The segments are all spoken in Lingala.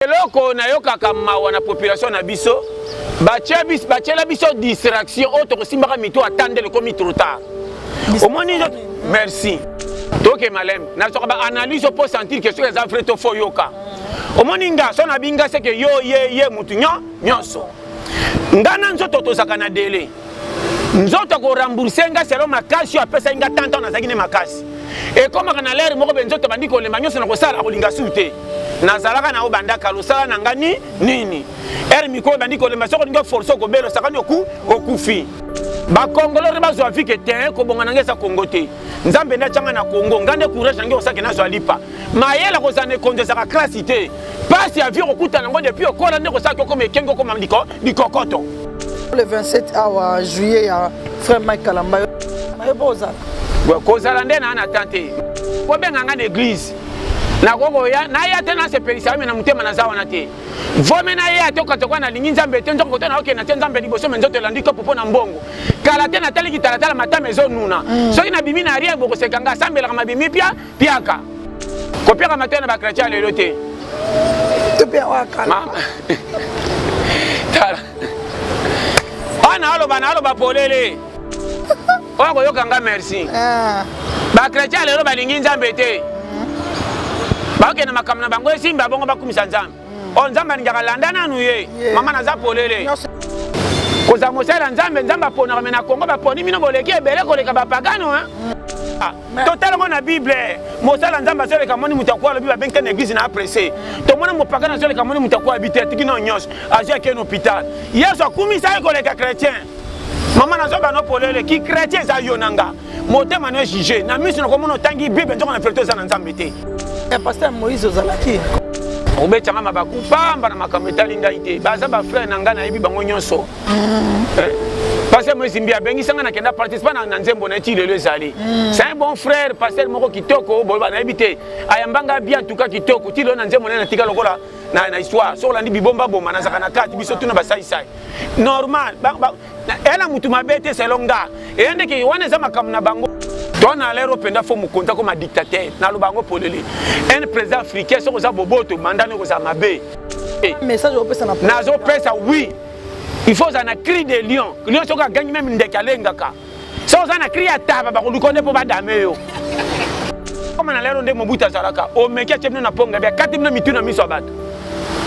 Eloko nayokaka mawa na population na biso, batiela biso distraction oyo tokosimbaka mito ata nde ekomi trop tard. Omoni nzoto, merci. Toke maleme nazwaka ba analyse mpo sentir que soki eza vrai to faux yoka. Omoni nga so nabi nga seke yo ye ye mutu nyonso. Nga na nzoto tozalaka na delai. Nzoto ako rembourser nga selon makasi oyo apesaki nga tant ntango nazalaki ne makasi. Ekomaka na lere moko be nzoto ebandi kolemba nyonso na kosala akolinga su te. Nazalaka na yo banda kala osala na nga ni nini? Heure mikolo ebandi kolemba soki olingi oforce okobela osakani oku okufi. Ba Congolais nde bazwa vie ke te kobonga na nga eza Congo te. Nzambe nde atia nga na Congo, nga nde courage na ngai osaki nazwa lipa. Mayele kozala na ekonzo ezalaka classe te. Pasi ya vie okokutana yango depuis okola nde kosalaki okoma ekenge okoma likokoto. Le 27 awa juillet ya frère Mike Kalamba yo mpo ozala kozala nde naa na temps te kobenga nga na église nakokoya naya te nasepelisa yo me na motema naza wana te vome naya te okatokwa nalingi nzambe te nzoko kote naokenda te nzambe liboso me nzoto elandi kopo mpo na mbongo kala te natali kitalatala matama ezonuna mm. soki nabimi na rien bokoseka nga asambelaka mabimi pia piaka kopiaka matoi na bakretien ya lelo te tala oyo naaloba naaloba polele oyo akoyoka nga merci ah. bakretien ya lelo balingi nzambe te bakokende makambo na bango esimba bongo bakumisa nzambe oyo oh, nzambe alingaka landa nanu ye mama naza polele kozala mosali ya nzambe nzambe aponaka me na kongo baponi bino boleki ebele koleka bapagano ah, totala ngo na bible mosali ya nzambe azoleka moni moto akuwa alobi babengi te na eglise na apresse tomona mopagano azoleka moni moto akuwa abi te atiki nao nyonso azwi akei na hôpital yesu akumisa ye koleka chrétien mama nazoba no polele ki chrétien eza yo na nga motema no juge na miso nakomona otangi bible nzoko na verite oza na nzambe te eh, pasteur moïse ozalaki obetanga mabaku pamba na makambo etali ngai te baza bafrère na ngai nayebi bango nyonso mm. eh, pasteur moïse mbi abengisa ngai nakenda participa na nzembo na ye ti lelo ezali mm. c'est un bon frère pasteur moko kitoko boyeba nayebi te ayamba ngai bien en tout cas kitoko ti lelo na nzembo na ye natika lokola na histoire soki olandi bibomba boma nazalaka na kati biso tuna basaisai normal eya na mutu mabe te selon nga eya ndeke wana eza makambo na bango to na lero mpenza fo mokonzi akoma dictateur naloba yango polele un président africain soki oza boboto manda no ekozala mabe nazopesa oui il faut ozala na cri de lion lion soki agangi meme ndeke alengaka soki oza na cri ya taba bakoluka nde mpo badame yo koma na lero nde mobutu azalaka omeki atie bino na ponga bia kati bino mitu na miso ya bato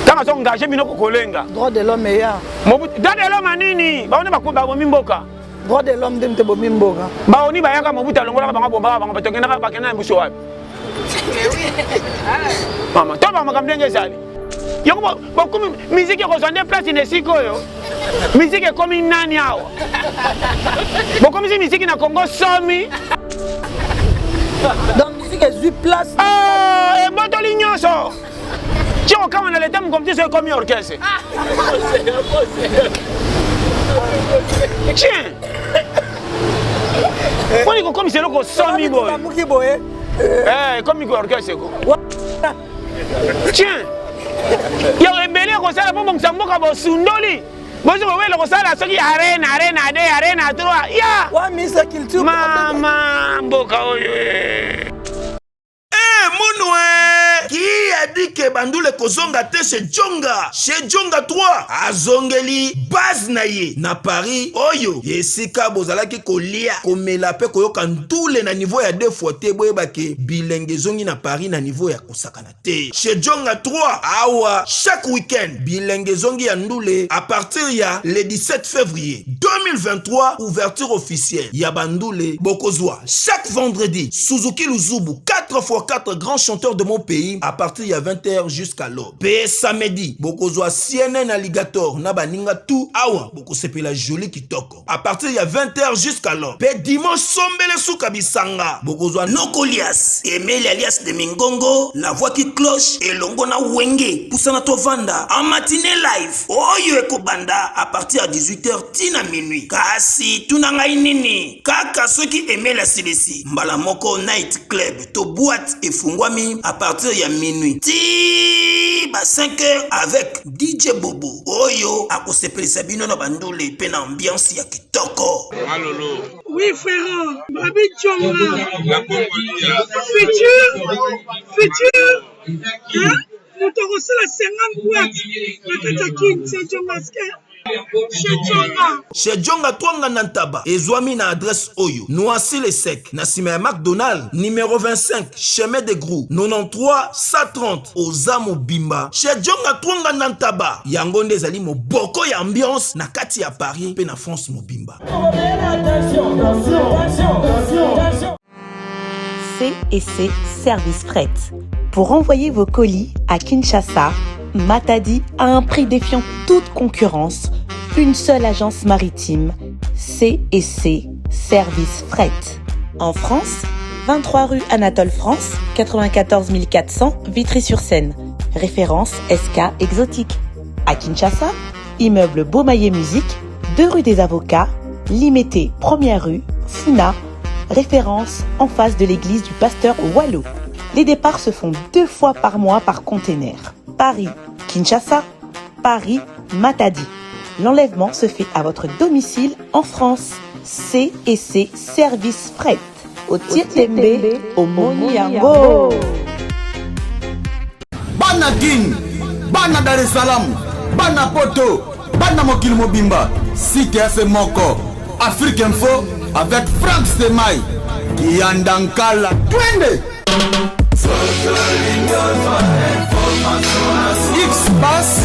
ntango azo engage bino kokolenga droit de l'homme eya mobutu droit de l'homme anini bango nde babomi mboka droit de l'homme nde moto ebomi mboka baoni bayaka mobutu alongolaka bango abombaka bango bato akendaka bakenda na biso wapi mama to bamakambo ndenge ezali yango bokomi miziki ekozwa nde place na esika oyo miziki ekomi nani awa bokomisi miziki na congo somi donc miziki ezwi place ah, ebotoli nyonso ti okama na leta mokomi ti so ekomi orchestre tien mponi kokomisa eloko somi boye eh, ekomi orchestre ko Tiens yo ebele kosala mpo bongisa mboka bosundoli bozo bowela kosala soki arena arena de arena 3 ya wa ministre culture mama mboka oyo eh. Eh, munwe qui a dit que bandule kozonga te chez Djonga chez Djonga 3 azongeli base na ye na Paris oyo esika bozalaki kolia komela pe koyoka ndule na niveau ya deux fois te boyeba ke bilenge ezongi na Paris na niveau ya kosakana te chez Djonga 3 awa chaque week-end bilenge ezongi ya ndule à partir ya le 17 février 2023 ouverture officielle ya bandule bokozwa chaque vendredi Suzuki Luzubu 4x4 grand chanteur de mon pays à partir ya 20h jusqu'à l'aube pe samedi bokozwa CNN Alligator na baninga tout awa bokosepela joli kitoko à partir ya 20h jusqu'à l'aube pe dimanche sombele suka bisanga bokozwa nokolias emeli alias de mingongo la voix qui cloche elongo na wenge pusana tovanda en matinée live oyo ekobanda à partir ya 18h ti na minuit kasi tuna ngai nini kaka soki emeli asilisi mbala moko night club to boîte efungwami à partir ya minuit ti ba 5h avec DJ Bobo oyo akosepelisa bino na bandule mpe na ambiance ya kitoko. Malolo. Oui frérot, Babi Djonga. Futur, futur, hein? Moto akosala 50 boîte na kati ya Kin, c'est Djonga Chez Djonga. Chez Djonga Twanga na Ntaba ezwami na adresse oyo Noisy le Sec na sima ya McDonald numero 25 chemin de Grou 93 130 oza mobimba Chez Djonga Twanga na Ntaba yango nde ezali moboko ya ambiance na kati ya Paris mpe na France mobimba. C et C Service Fret. Pour envoyer vos colis à Kinshasa, Matadi à un prix défiant toute concurrence, une seule agence maritime, C et C Service Fret. En France, 23 rue Anatole France, 94 400 Vitry-sur-Seine. Référence SK Exotique. À Kinshasa, immeuble Beaumaillé Musique, 2 rue des Avocats, Limété, première rue, Funa, référence en face de l'église du pasteur Wallo. Les départs se font deux fois par mois par container. Paris, Kinshasa, Paris, Matadi. L'enlèvement se fait à votre domicile en France. C et C Service Fret. Au Tembe, au Moniango. Bana Kin, bana Dar es Salaam, bana Poto, bana mokili mobimba, site ya se moko, Afrique Info avec Franck Stemay, Kiyanda Nkala, twende! X Bass,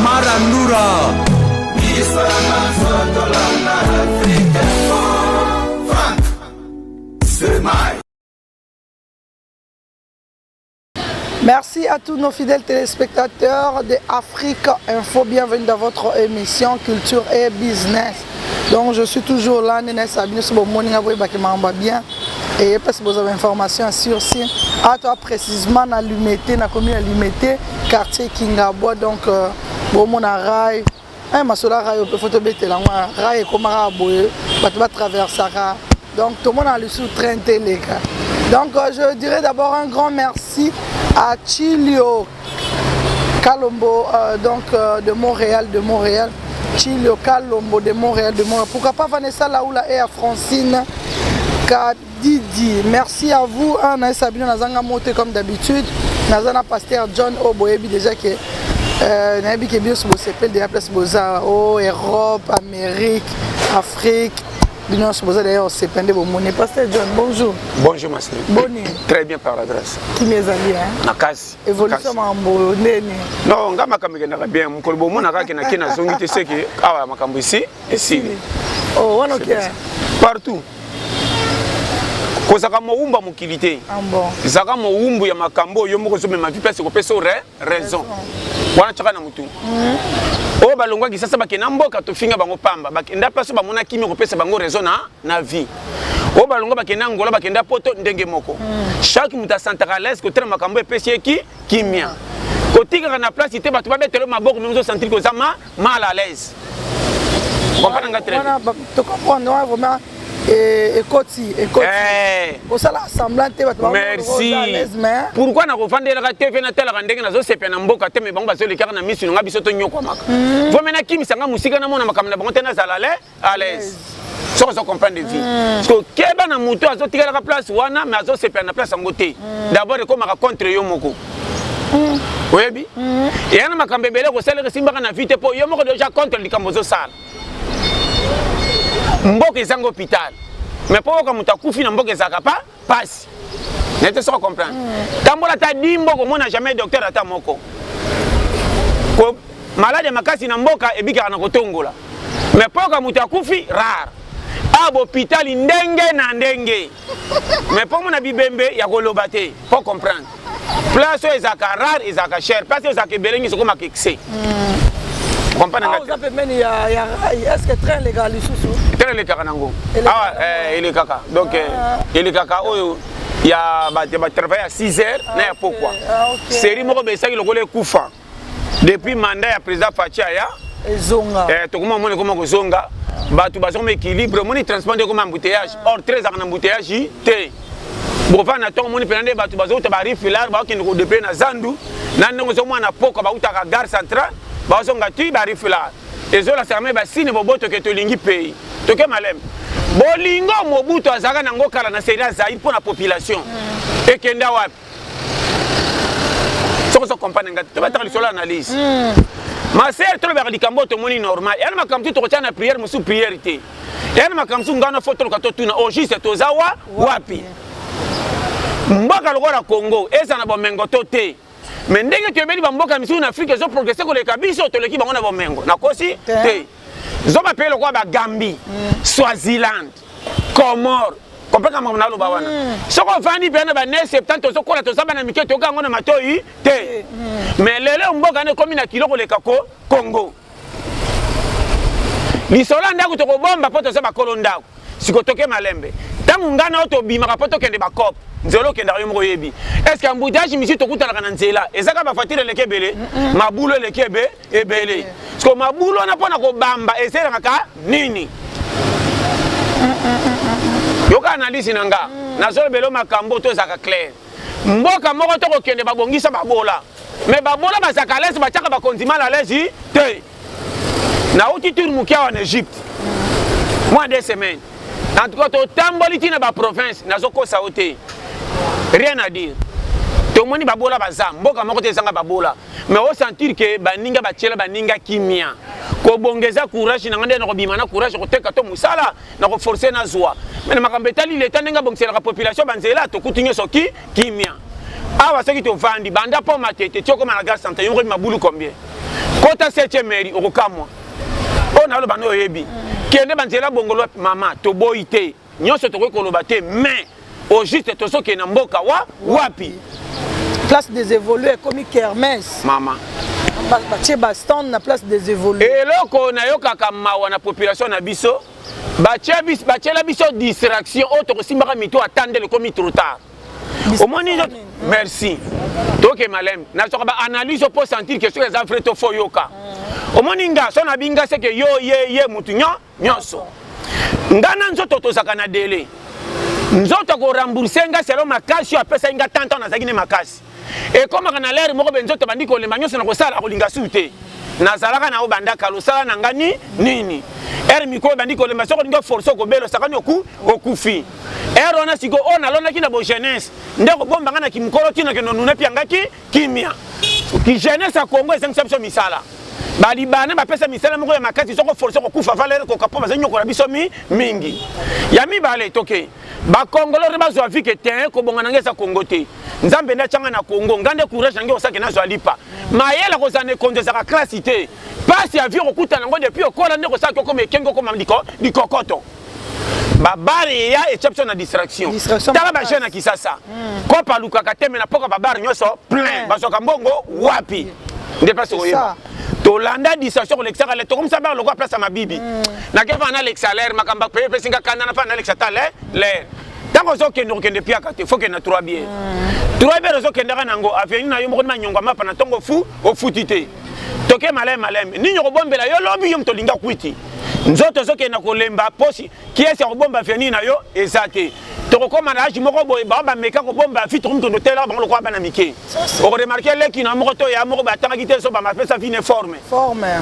Marandura. Franck Stemay. Merci à tous nos fidèles téléspectateurs de Afrique Info. Bienvenue dans votre émission Culture et Business. Donc je suis toujours là, Nene Sabine, sur moninga boye bakimamba bien. Et parce que vous avez information sur si à toi précisément na Limete, na commune ya Limete, quartier Kingabwa. Donc euh, bon mon rail, eh masolo ya rail ope fo tobetela yango rail ekomaka boye bato batraversaka donc tomona lisusu train te eleka donc euh, je dirais d'abord un grand merci à Chilio Kalombo euh, donc euh, de Montréal de Montréal Chilio Kalombo de Montréal de Montréal pourquoi pas Vanessa Laoula et à Francine Kadidi merci à vous hein, na Sabino nazanga mote comme d'habitude naza na pasteur John oyo boyebi déjà que euh, nayebi ke biso bosepeli deja place boza o oh, Europe Amérique Afrique bino nyonso boza d'ailleurs osepela nde bomoni pasteur John bonjour bonjour ma chérie boni très bien par la grâce kimi ezali hein makasi évolution makambo ndeni non nga makambo ekendaka bien mokolo bomonaka ke nake nazongi te seke awa makambo esi esili oh wana oke partout kozalaka mowumbu ya mokili te ah bon. zalaka mowumbu ya makambo oyo yo moko ozomema vi place ekopesa yo raison wana tyaka na motu oyo balongwa kisasa bakenda mboka tofinga bango pamba bakenda place oyo bamona kimia kopesa bango raison na, na vie oyo balongwa bakenda angola bakenda poto ndenge moko mm. chaque moto asantaka à l'aise kotala makambo epesi ye ki kimia kotikaka na place te bato babetelo maboko meme ozosentir koza ma mal à l'aise comprendre nga très bien to comprendre vraiment ekoti ekoti eh. kosala semblant te bato merci pourquoi nakovandelaka te mpe natalaka ndenge nazosepela na mboka te me bango bazolekaka na misu na nga biso tonyokwamaka hmm. vome nakimisa nga mosika namona makambo na bango te nazala à l'aise soki ozo comprendre vie hmm. parce que keba na moto azotikalaka place wana mais azosepela na place yango te hmm. d'abord ekomaka contre yo moko oyebi eya na makambo ebele kosalaka esimbaka na vie te mpo yo moko deja contre likambo ozosala mboka ezanga hôpital mais mpo oyoka moto akufi na mboka ezalaka pa pasi naye te soki comprendre mm. tambola ata di mboka omona jamais docteur ata moko ko malade ya makasi na mboka ebikaka na kotongola mais mpo oyoka moto akufi rare awa bopitali ndenge na ndenge mais mpo omona bibembe ya koloba te mpo comprendre place oyo ezalaka rare ezalaka cher place oyo ezalaka ebele nyonso ekomaka excès mm. comprendre nga oza pembeni ya ya rail est ce que train elekaka lisusu train elekaka nango awa eh, elekaka donc eh, ah. elekaka oyo ya batravail ya 6 heures na ya pokwa ah, série moko besaki lokola ekufa depuis mandat ya président Fatshi aya ezonga eh, tokoma omona ekoma kozonga bato bazokoma équilibre omoni transport nde ekoma embouteillage or très ezalaka na embouteillage te bofanda na ntongo omoni mpena nde bato bazouta barifilar bakokende kodepele na zandu na ndenge ozomona na pokwa bautaka gare centrale bazonga ti barifilar ezolasaka me basine boboto ke tolingi pays toke maleme bolingo mobutu azalaka nango kala na seri ya zaire mpo na population mm. ekenda wapi? Soki ozo comprendre nga te, tobetaka lisolo ya analyse. Ma sœur, tolobaka likambo oyo tomoni normal. Eya na makambo tu tokotia na prière, mosusu prière te. Eya na makambo mosusu ngai na fo toluka totuna au juste toza wa wapi. Mboka lokola Congo eza na bomengo to te. Mais ndenge toyebeli bamboka misusu na Afrique ezo progresser koleka biso, toleki bango na bomengo. Nakosi te. Zoba pe lokola ba Gambie, Swaziland, Comores, comprendre makambo naloba wana. Soki ovandi mpe na ba 70 tozokola, toza bana mike, toyoka yango na matoi te. Mais lelo mboka wana ekomi na kilo koleka ko Congo. Lisolo ya ndako tokobomba mpo toza bakolo ndako. Siko toke malembe. Ntango ngai na yo tobimaka mpo tokende bacope, nzela okendaka yo moko oyebi. Est-ce que embouteillage misusu tokutanaka na nzela eza kaka bavatire eleki ebele, mabulu eleki ebele. Siko mabulu wana mpo na kobamba ezelaka nini? Yoka analyse na nga, nazolobela makambo to ezalaka clair. Mboka moko tokokende babongisa babola, mais babola bazalaka à l'aise, batiaka bakonzi mal à l'aise te. Nauti tour moke awa na Egypte moins 2 semaines. En tout cas totamboli ti na ba province, nazokosa yo te, rien à dire. Tomoni babola baza mboka moko te ezanga babola, mais osentir ke baninga batiela baninga kimia. Kobongeza courage na nga nde nakobima na courage koteka to mosala na koforce nazwa. Mais na makambo etali leta ndenge abongiselaka population banzela, tokuti nyonso ki kimia. Awa soki tovandi banda po Matete ti okoma na gare centrale, yo moko mabulu combien? Kota 7e mairie okokamwa. Oyo naloba nde oyebi. Kende banzela bongolo mama, toboyi te. Nyonso tokoki koloba te, mais au juste tozokende na mboka wa wapi? Place des évolués ekomi kermesse. Mama. Batie ba stand na place des évolués. Eloko nayokaka mawa na population na biso, batiela biso distraction oyo tokosimbaka mito ata ndele ekomi trop tard. Omoni, merci. Toke malembe. Nazwaka ba analyse po sentir que soki eza vrai to faux yoka. Omoni nga so na binga c'est que yo ye ye mutu nyonso. Nga na nzoto tozaka na délai. Nzoto ko rembourser nga selon makasi oyo apesaki nga tanto nazalaki ne makasi. Ekomaka na l'heure moko be nzoto bandi kolemba nyonso na kosala kolinga su te. Nazalaka na obanda kala osala na nga ni nini. Heure mikolo bandi kolemba soko olingi forcer okobela osakani oku okufi. Heure wana siko oyo nalonaki na bo jeunesse nde kobomba nga na kimokolo tina kendo nuna mpe yangaki kimia. Ki jeunesse ya Congo ezangisa biso misala. Ba Libanais bapesa misala moko ya makasi soko forcer kokufa valeur koka po baza nyokola biso mi mingi. Ya mibale toke ba Congolais nde bazwa vie ke te kobonga na ngai eza Congo te. Nzambe nde atianga na Congo, nga nde courage na ngai osaki nazwa lipa. Mayele kozala na ekonzo ezalaka classe te. Pasi ya vie okokutana yango depuis okola nde kosala okoma ekenge okoma likokoto. Ba bar eya etia biso na distraction. Tala ba jeune na Kisasa. Kopa alukaka te mais na poka ba bar nyonso plein. Bazwaka mbongo wapi? Nde place okoyeba. Tolanda distraction kolekisaka le tokomisa bar lokola place ya mabibi. Nakefa na lekisa l'air makambo pe pesi nga kanda na fa na lekisa ta l'air. Tango ozokende okende piaka te, faut kende na 3 bières. 3 bières ozokendaka nango avenue na yo moko na nyongo mapa na tongo fu ofuti te. Toke maleme maleme. Nini okobombela yo lobi yo moto olinga kwiti. Nzoto ozokende kolemba posi kiesi ya kobomba avenue na yo eza te. Tokokoma na age moko boye bango bameka kobomba vie tokomi tondo telaka bango lokola bana mike. Okoremarke leki na moko to ya moko batangaki te so bamapesa vie ne forme.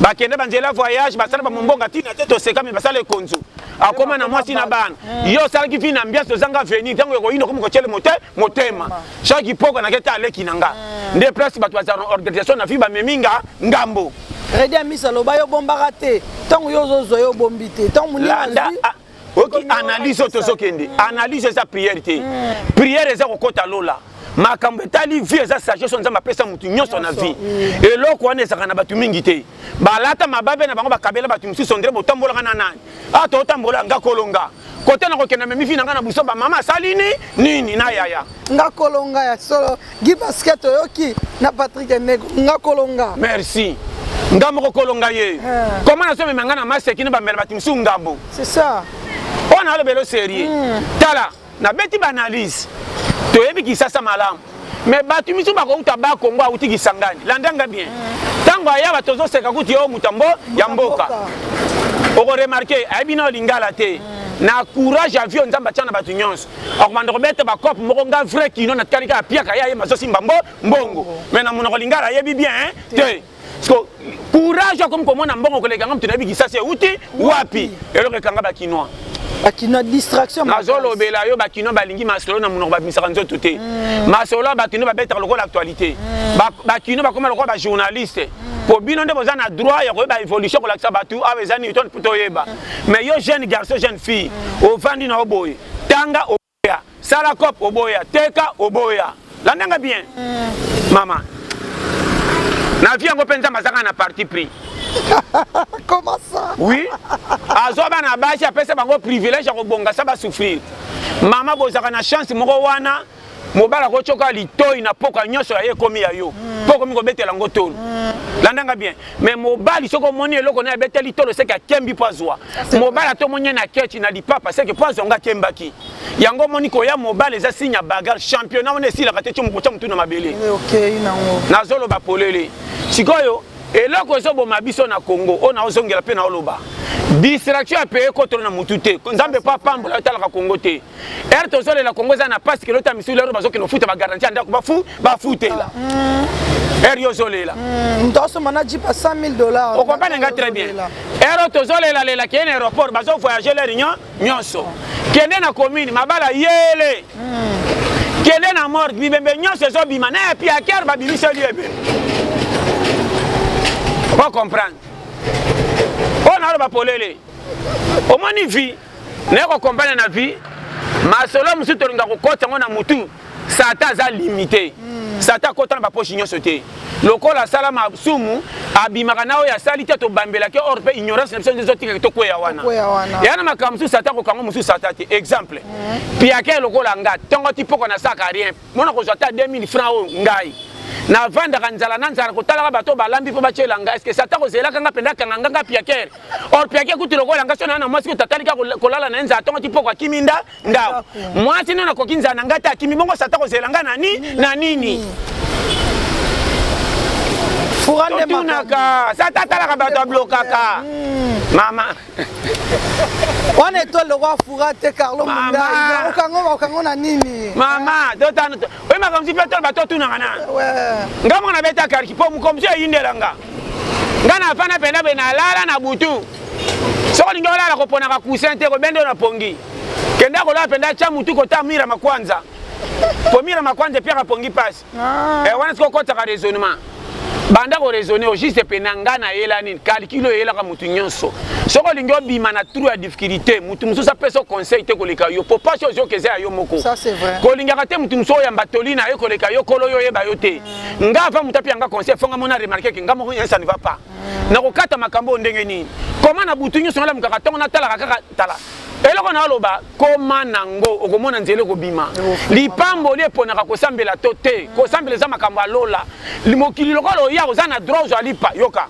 Bakende banzela voyage basala bamombonga tina te toseka me basala ekonzo. Akoma na mwasi na bana. Yo osalaki vie na ambiance ozanga avenir ntango ekoyina okomi kotyele motema. Chaque poko naketa aleki na nga. Nde place bato bazala na organisation na vie bamemi nga ngambo. Redi Amisi aloba yo bombaka te. Ntango yo ozozwa yo obombi te. Ntango moninga azwi oki analyse oyo tozokende. Analyse eza prière te. Prière eza kokota lola. Makambo etali vie eza sagesse oyo Nzambe apesa mutu nyonso na vie. Eloko wana ezalaka na bato mingi te. Balata mababe na bango bakabela bato mosusu ondire botambolaka na nani. Ah totambola nga kolonga. Kote na kokenda memi vie na nga na buso ba mama asali ni nini na yaya. Nga kolonga ya solo Guy Basket oyoki na Patrick Enego nga kolonga. Merci. Nga moko kolonga ye. Comment nazo mema nga na maseki na bambela bato mosusu ngambo. C'est ça. Oyo nalobela sérieux. Tala nabeti ba analyse. Toyebi Kisasa malamu. Mais bato misusu bakouta ba Congo auti Kisangani. Landa nga bien. Tango aya bato ozoseka kuti yo mutambo ya mboka. Oko remarquer ayebi na lingala te. Na courage ya vie Nzambe atia na bato nyonso. Akomanda kobeta ba cope moko nga vrai kino na tikali kaka piaka ya ye mazosimba mbo mbongo. Mais na monoko lingala ayebi bien hein te. Parce que courage akomi komona mbongo koleka nga mutu nayebi Kisasa euti wapi. Eloko ekanga ba kinois. Bakinois distraction. Nazolobela yo, bakinois balingi masolo na monoko, babimisaka nzoto te. Masolo ya bakinois babetaka lokola actualité. Bakinois bakoma lokola bajournaliste. Po bino nde boza na droit ya koyeba évolution, kolakisa bato awa eza nini to toyeba. Mais yo jeune garçon, jeune fille, ovandi na yo boye, tanga oboya, sala cop oboya, teka oboya. Landanga bien, mama, na vie yango mpe Nzambe azaka na parti pris. Comment ça? Oui, azwa bana basi, apesa bango privilège ya kobonga sa basouffrir. Mama, bozalaka na chance moko wana. Mobali akotyoka litoi na poka nyonso ya ye ekomi ya yo, mpo okomi kobetela yango tolo. Landanga bien, mais mobali soki omoni eloko na ye abeteli tolo, seke akembi mpo azwa. Mobali ata omoni ye na keti na lipapa, seke mpo azwa yango akembaki yango. Omoni koya mobali eza signe ya bagarre, championnat wana esilaka te. Tio mokotya motu na mabele. Okei nango. Nazoloba polele sikoyo, eloko ezoboma biso na Congo oyo naozongela mpe naoloba, distraction ya peye kotolo na motu te. Nzambe mpo apambola, otalaka Congo te. Ere tozolela Congo eza na pasi, kelota misu lero bazokende kofuta bagarantie ya ndako, bafutela. Ere yo ozolela. Moto asomba na jeep ya 100 000 $. Okomprendre nga très bien. Ere tozolelalela, kende na aéroport, bazovoyage lere nyonso. Kende na commune, mabala yele. Kende na morgue, bibembe nyonso ezobima na epi akere babimiseli ebembe. Po comprendre oyo naloba polele, omoni vie naye kokomprendre na vie, masolo mosusu tolinga kokota yango na mutu. Satan aza limité. Satan akota na bapoche nyonso te. Lokola asala masumu, abimaka na oyo asali te, tobambelaki or mpe ignorance na biso nde ezotikaki tokweya wana. Kokweya wana. Eya na makambo mosusu Satan akokango, mosusu Satan te. Exemple, piake lokola nga, ntongo ti poko nasalaka rien, mona kozwa ata 2000 francs oyo ngai navandaka nzala na nzala, kotalaka bato balambi mpo batiela nga. Est-ce Satan kozelaka nga mpenza akanga nga nga piakere? Or piake kutu lokola nga, so na na mwasi kutu atali kaka kolala na ye nzala ntongo ti poko, akimi nda ndako. Mwasi nde nakoki nzala na ngai te, akimi. Bongo Satan kozela nga na ni na nini? Fura nde. Totunaka Satan, atalaka bato, ablokaka mama. Wana étoile lokwa fura te, Carlo. Mama. Mundai okango, okango na nini? Mama, totana oye makambo mosusu mpe tolo bato otunaka na nga moko nabeta kariki mpo mokomsu eyindela nga. Nga nafanda mpenza boye, nalala na butu. Soki olingi olala, koponaka coussin te, kobende oyo na pongi. Kenda kolala mpenza, tya mutu kota mira makwanza, po mira makwanza epiaka pongi mpasi. Eh, wana soki okotaka raisonnement, banda koraisonne au juste pena nga nayela nini, calcul oyo eyelaka motu nyonso. Soki olingi obima na trou ya difficulté, motu mosusu apesa conseil te koleka yo, po pasi ozoyoka eza ya yo moko. Ça, c'est vrai. Kolingaka te motu mosusu oyamba toli na ye koleka yo. Kolo yo oyeba yo te. Nga ava motu apia nga conseil, fonga mona remarque ke nga moko ça ne va pas. Nakokata makambo oyo ndenge nini? Koma na butu nyonso nalamukaka ntongo, natalaka kaka tala eloko na aloba koma nango, okomona nzela ekobima. Lipamboli eponaka kosambela to te. Kosambela eza makambo ya lola. Mokili lokola oya, oza na droit ozwa lipa. Yoka,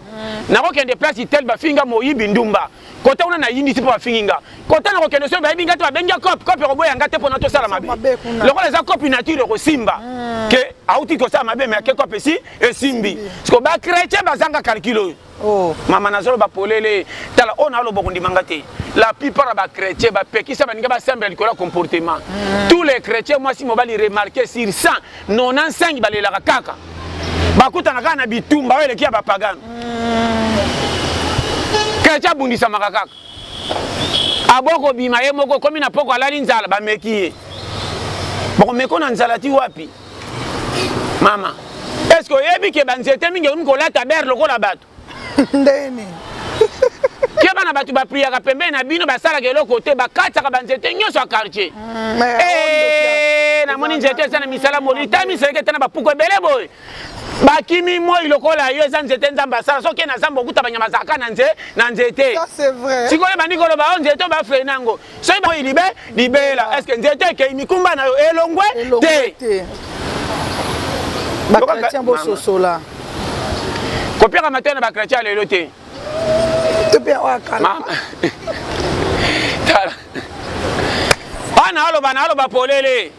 nakokende place tel, bafinga moyibi, ndumba kota kuna, nayindisi mpo bafingi nga. Kota nakokende, soki bayebi nga te, babengi ya cope, cope ekoboya nga te mpona tosala mabe. Mabe kuna. Lokola eza cope nature, ekosimba ke auti kosala mabe, me ake cope esi esimbi. Siko bachrétien bazanga calcul oyo. Oh. Mama, nazoloba polele, tala oyo naloba, kondima nga te. La plupart ya bachrétien bapekisa baninga basambela likolo ya comportement. Tous les chrétiens, mwasi mobali, remarque sur 100, 95 balelaka kaka, bakutana kaka na bitumba oyo eleki ya bapagano. Chrétien abundisamaka kaka, abokobima ye moko, komi na poko alali nzala, bameki ye, bakomeko na nzala ti wapi? Mama, est ce que oyebi ke banzete mingi ekomi kolata bere lokola bato? Ndeni? Ke bana bato bapriaka pembeni na bino, basalaka eloko te, bakatisaka banzete nyonso ya quartier. Eh, namoni nzete eza na misala molili ta miseleke te na bapuku ebele boye, bakimi moi lokola yo. Eza nzete Nzambe asala. Soki na zamba okuta banyama azalaka na na nzete. Ça, c'est vrai. Sikoyo bandi koloba o nzete oyo bafrene yango, soki moi libe libela, est ce que nzete ekei, mikumba na yo elongwe? Elongwe te. Te. Bachrétien bososola. Kopiaka mateya na bachrétien ya lelo te. To mpe oyo akala. Mama, tala wana aloba, na aloba polele,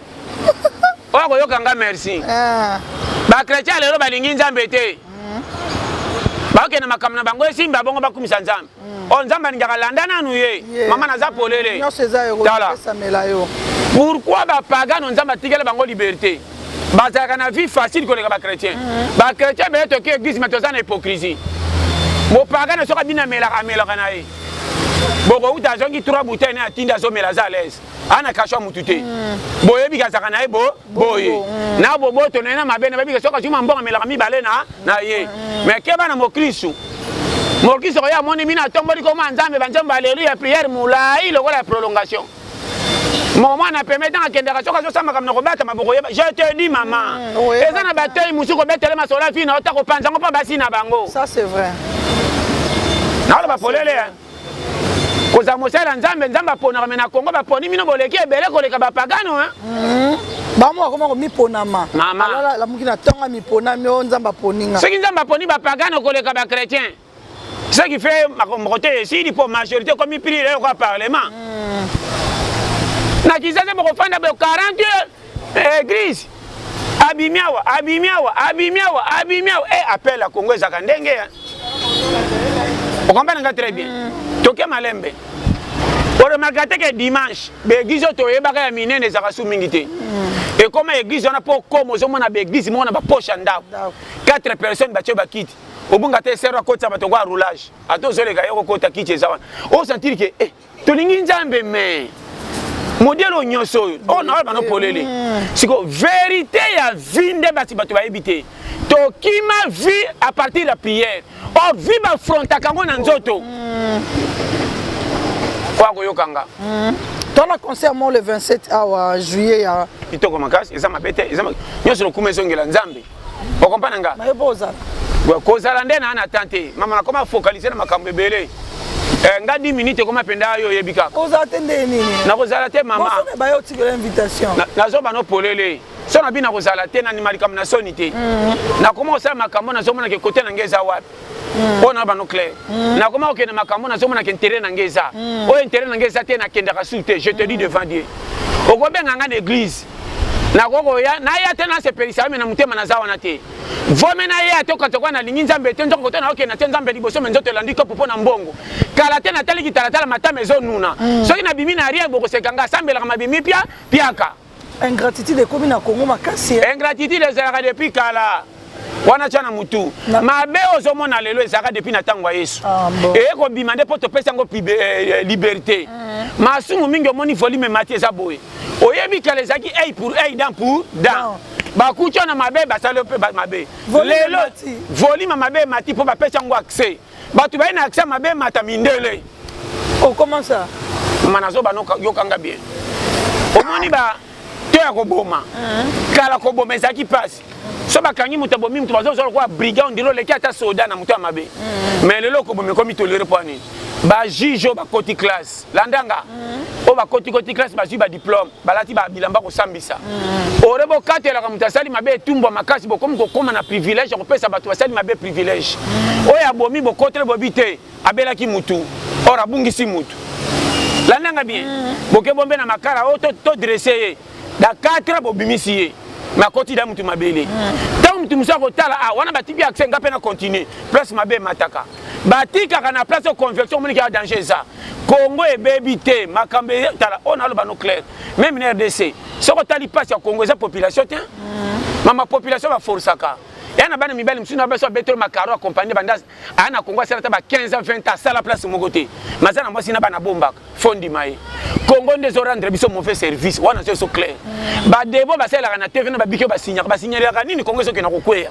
oyo akoyoka nga, merci. Ah. Bachrétien ya lelo balingi Nzambe te. Bakokende makambo na bango esimba, bongo bakumisa Nzambe. Oyo Nzambe alingaka, landa nanu ye. Mama, naza polele. Nyonso eza Tala. ekopesamela yo. Pourquoi bapagano Nzambe atikela bango liberté, bazalaka na vie facile koleka bachrétien? Bachrétien beye toki église, mais toza na hypocrisie. Mopagano soki abini, amelaka, amelaka na ye. Bokouta azongi 3 bouteilles na atindi azomela aza à l'aise. Ana kasho ya mutu te. Boyebi kazaka na ye bo boye. Na boboto na ye na mabe na bayebi ke soki azwi mwa mbongo amelaka mibale na na ye. Mais keba na mokristu. Mokristu oyo amoni bino atomboli koma Nzambe banzembo aleluya prière molai lokola ya prolongation. Mwana pembe ntango akendaka soki azosala makambo na kobatama bokoyeba. Je te dis mama, eza na batei mosusu kobetele masolo ya fina ota kopanza yango mpo basi na bango. Ça c'est vrai. Naoloba polele kozala mosali ya Nzambe, Nzambe aponaka me na Kongo baponi bino boleki ebele koleka bapagano. Bango bakoma komiponama. Mama. Alala lamuki na ntongo amiponami oyo Nzambe aponi nga. Soki Nzambe aponi bapagano koleka bachrétien, ce qui fait makambo te esili mpo majorité ekomi pili lelo kwa parlement. Na Kinshasa bokofanda bo 40 église abimi awa abimi awa abimi awa abimi awa e appel ya Congo ezalaka ndenge okompane nga très bien. Toke malembe oremarka te ke dimanche baeglise oyo toyebaka ya minene ezalaka su mingi te. Ekoma église wana mpo koma ozomona baeglise moko na bapoche ya ndako 4 personnes batie bakiti obunga te sero akotisa bato kwa roulage ata ozoleka ye okokota kiti eza wana osentir ke eh, tolingi Nzambe me modele oyo nyonso oyo oyo naoyo bano polele siko vérité ya vie nde basi bato bayebi te. Tokima vie à partir ya prière, or vie bafrontaka yango na nzoto kwa koyoka nga. Tona concert mo le 27 awa juillet ya kitoko makasi eza mabe te, eza nyonso lokuma ezongela Nzambe. Okompana nga kozala nde na na tan te mama, nakoma focaliser na makambo ebele. Nga 10 minutes ekoma mpenza yo oyebi kaka. Kozala te nde nini? Nakozala te mama. Bayo otikela invitation. Nazoba no polele so na bino nakozala te, nandima likambo na soni te. Nakoma kosala makambo nazomona ke kote na ngai eza wapi mpo na bano clair. Nakoma kokende makambo nazomona ke intérêt na ngai eza oyo, intérêt na ngai eza te, nakendaka su te. Je te dis devant Dieu, okobenga ngai na église nakokoya naya te, nasepelisa yo me na motema naza wana te. Vome naya te okata kwa nalingi Nzambe te, nzoka kote naokende te Nzambe liboso me nzoto elandi kopo mpo na mbongo. Kala te natali kitalatala matama ezonuna. Soki nabimi na rien bokoseka nga asambelaka mabimi pia piaka. Ingratitude ekomi na Congo makasi. Ingratitude ezalaka depuis kala wana, tya na mutu mabe ozomona lelo ezalaka depuis na ntango ya Yesu. Eye kobima nde mpo topesi yango liberté. Masumu mingi omoni volume emati eza boye. Oyebi kala ezalaki œil pour œil, dent pour dent. Bakuti wana mabe basali mpe mabe. Lelo volume mabe emati mpo bapesi yango accès. Bato baye na accès mabe mata mindele. Oh, comment ça? Mama nazoba yokanga bien. Omoni ba to ya koboma. Kala koboma ezalaki mpasi. So bakangi moto abomi moto bazozwa lokola brigand ondire oleki ata soda na moto ya mabe. Mais lelo koboma ekomi toléré mpo nini? Bajuge oyo bakoti classe landanga oyo bakoti koti classe bazwi badiplôme balati bilamba kosambisa ore bokatelaka moto asali mabe etumbwa makasi. Bokomi kokóma na privilège ya kopesa bato basali mabe privilège. Oyo abomi bokotele bobi te abelaki mutu or abungisi mutu. Landanga bien, boke bombe na makala oyo todresse ye da 4 bobimisi ye me akoti da mutu mabele. Ntango mutu mosusu akotala ah wana batiki accès nga mpe na continue place mabe emataka batikaka na place oyo conversion omoniki ya danger eza. Congo ebebi te makambo tala oyo naloba no clair. Même na RDC soki otali mpasi ya Congo eza population te mama, population baforsaka ya na bana mibali mosusu na biso abetelo makaro accompagné banda aya na Congo asala ata ba 15 ans 20 ans asala place moko te maza na mwasi na bana bombaka fo ndima ye. Congo nde ezorendre biso mauvais service wana zo so clair. Badebo basalelaka na TV na babiki oyo basignaka basignalelaka nini? Congo ezokenda kokweya.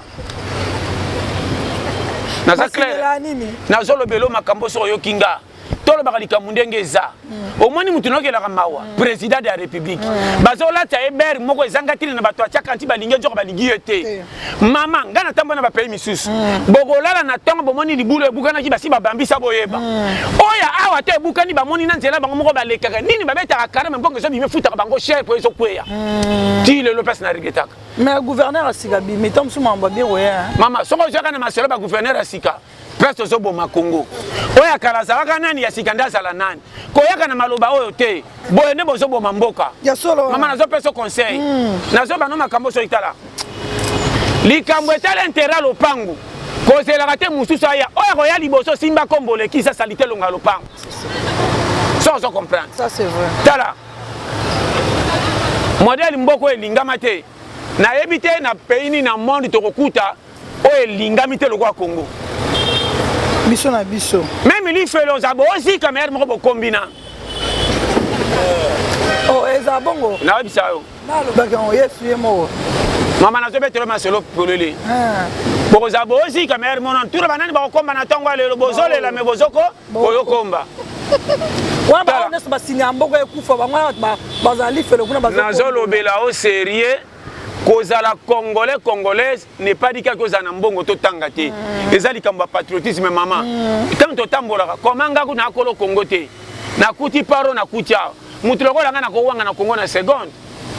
Naza clair, nazolobela makambo soki oyoki nga tolobaka likambo ndenge eza. Omoni mutu naokelaka mawa, président de la République bazolata ye bere moko ezanga ntina na bato atiaka nti balingi nzoka balingi ye te. Mama ngai natambola na bapays misusu, bokolala na ntongo bomoni libulu ebukanaki basi babambisa boyeba oyo awa te ebukani bamoni na nzela bango moko balekaka nini babetaka carême mbongo ezobima efutaka bango cher po ezokweya ti lelo place na regretaka. Mais gouverneur asika bimi to mosusu mambo bien koya. Mama, soki ozwaka na masolo bagouverneur ya sika place tozoboma Congo oyo ya kala azalaka nani ya sika nde azala nani koyaka na maloba oyo te boye nde bozoboma mboka. Ya solo. Mama nazopesa conseil, nazoba no makambo soki tala likambo etala intérêt lopangu kozelaka te mosusu aya oyo akoya liboso simba kombo olekisa salite elonga lopangu so ozo comprendre. Ça c'est vrai. Tala modèle mboka oyo elingama te, nayebi te na pays nini na monde tokokuta oyo elingami te lokola Congo. Biso na biso. Même lifelo oza bozika mere moko bokombina. Oh, eza bongo. Nayebisa yo. Nalobaki yango Yesu ye moko. Mama nazobetela masolo polele. Ah. Bokozala bozika mere mono ntula banani bakokomba na ntongo ya lelo bozolela me bozoko boyokomba. Wana bango nyonso basinya mboka ekufa bango wana bazala lifelo kuna nazolobela o serieux kozala congolais congolaise n'est pas dit kaka ozala na mbongo totanga te mm. eza likambo ya patriotisme mama ntango mm. totambolaka koma nga kuna akolo congo te nakuti paro nakuti awa moto lokola nga nakowanga na congo na seconde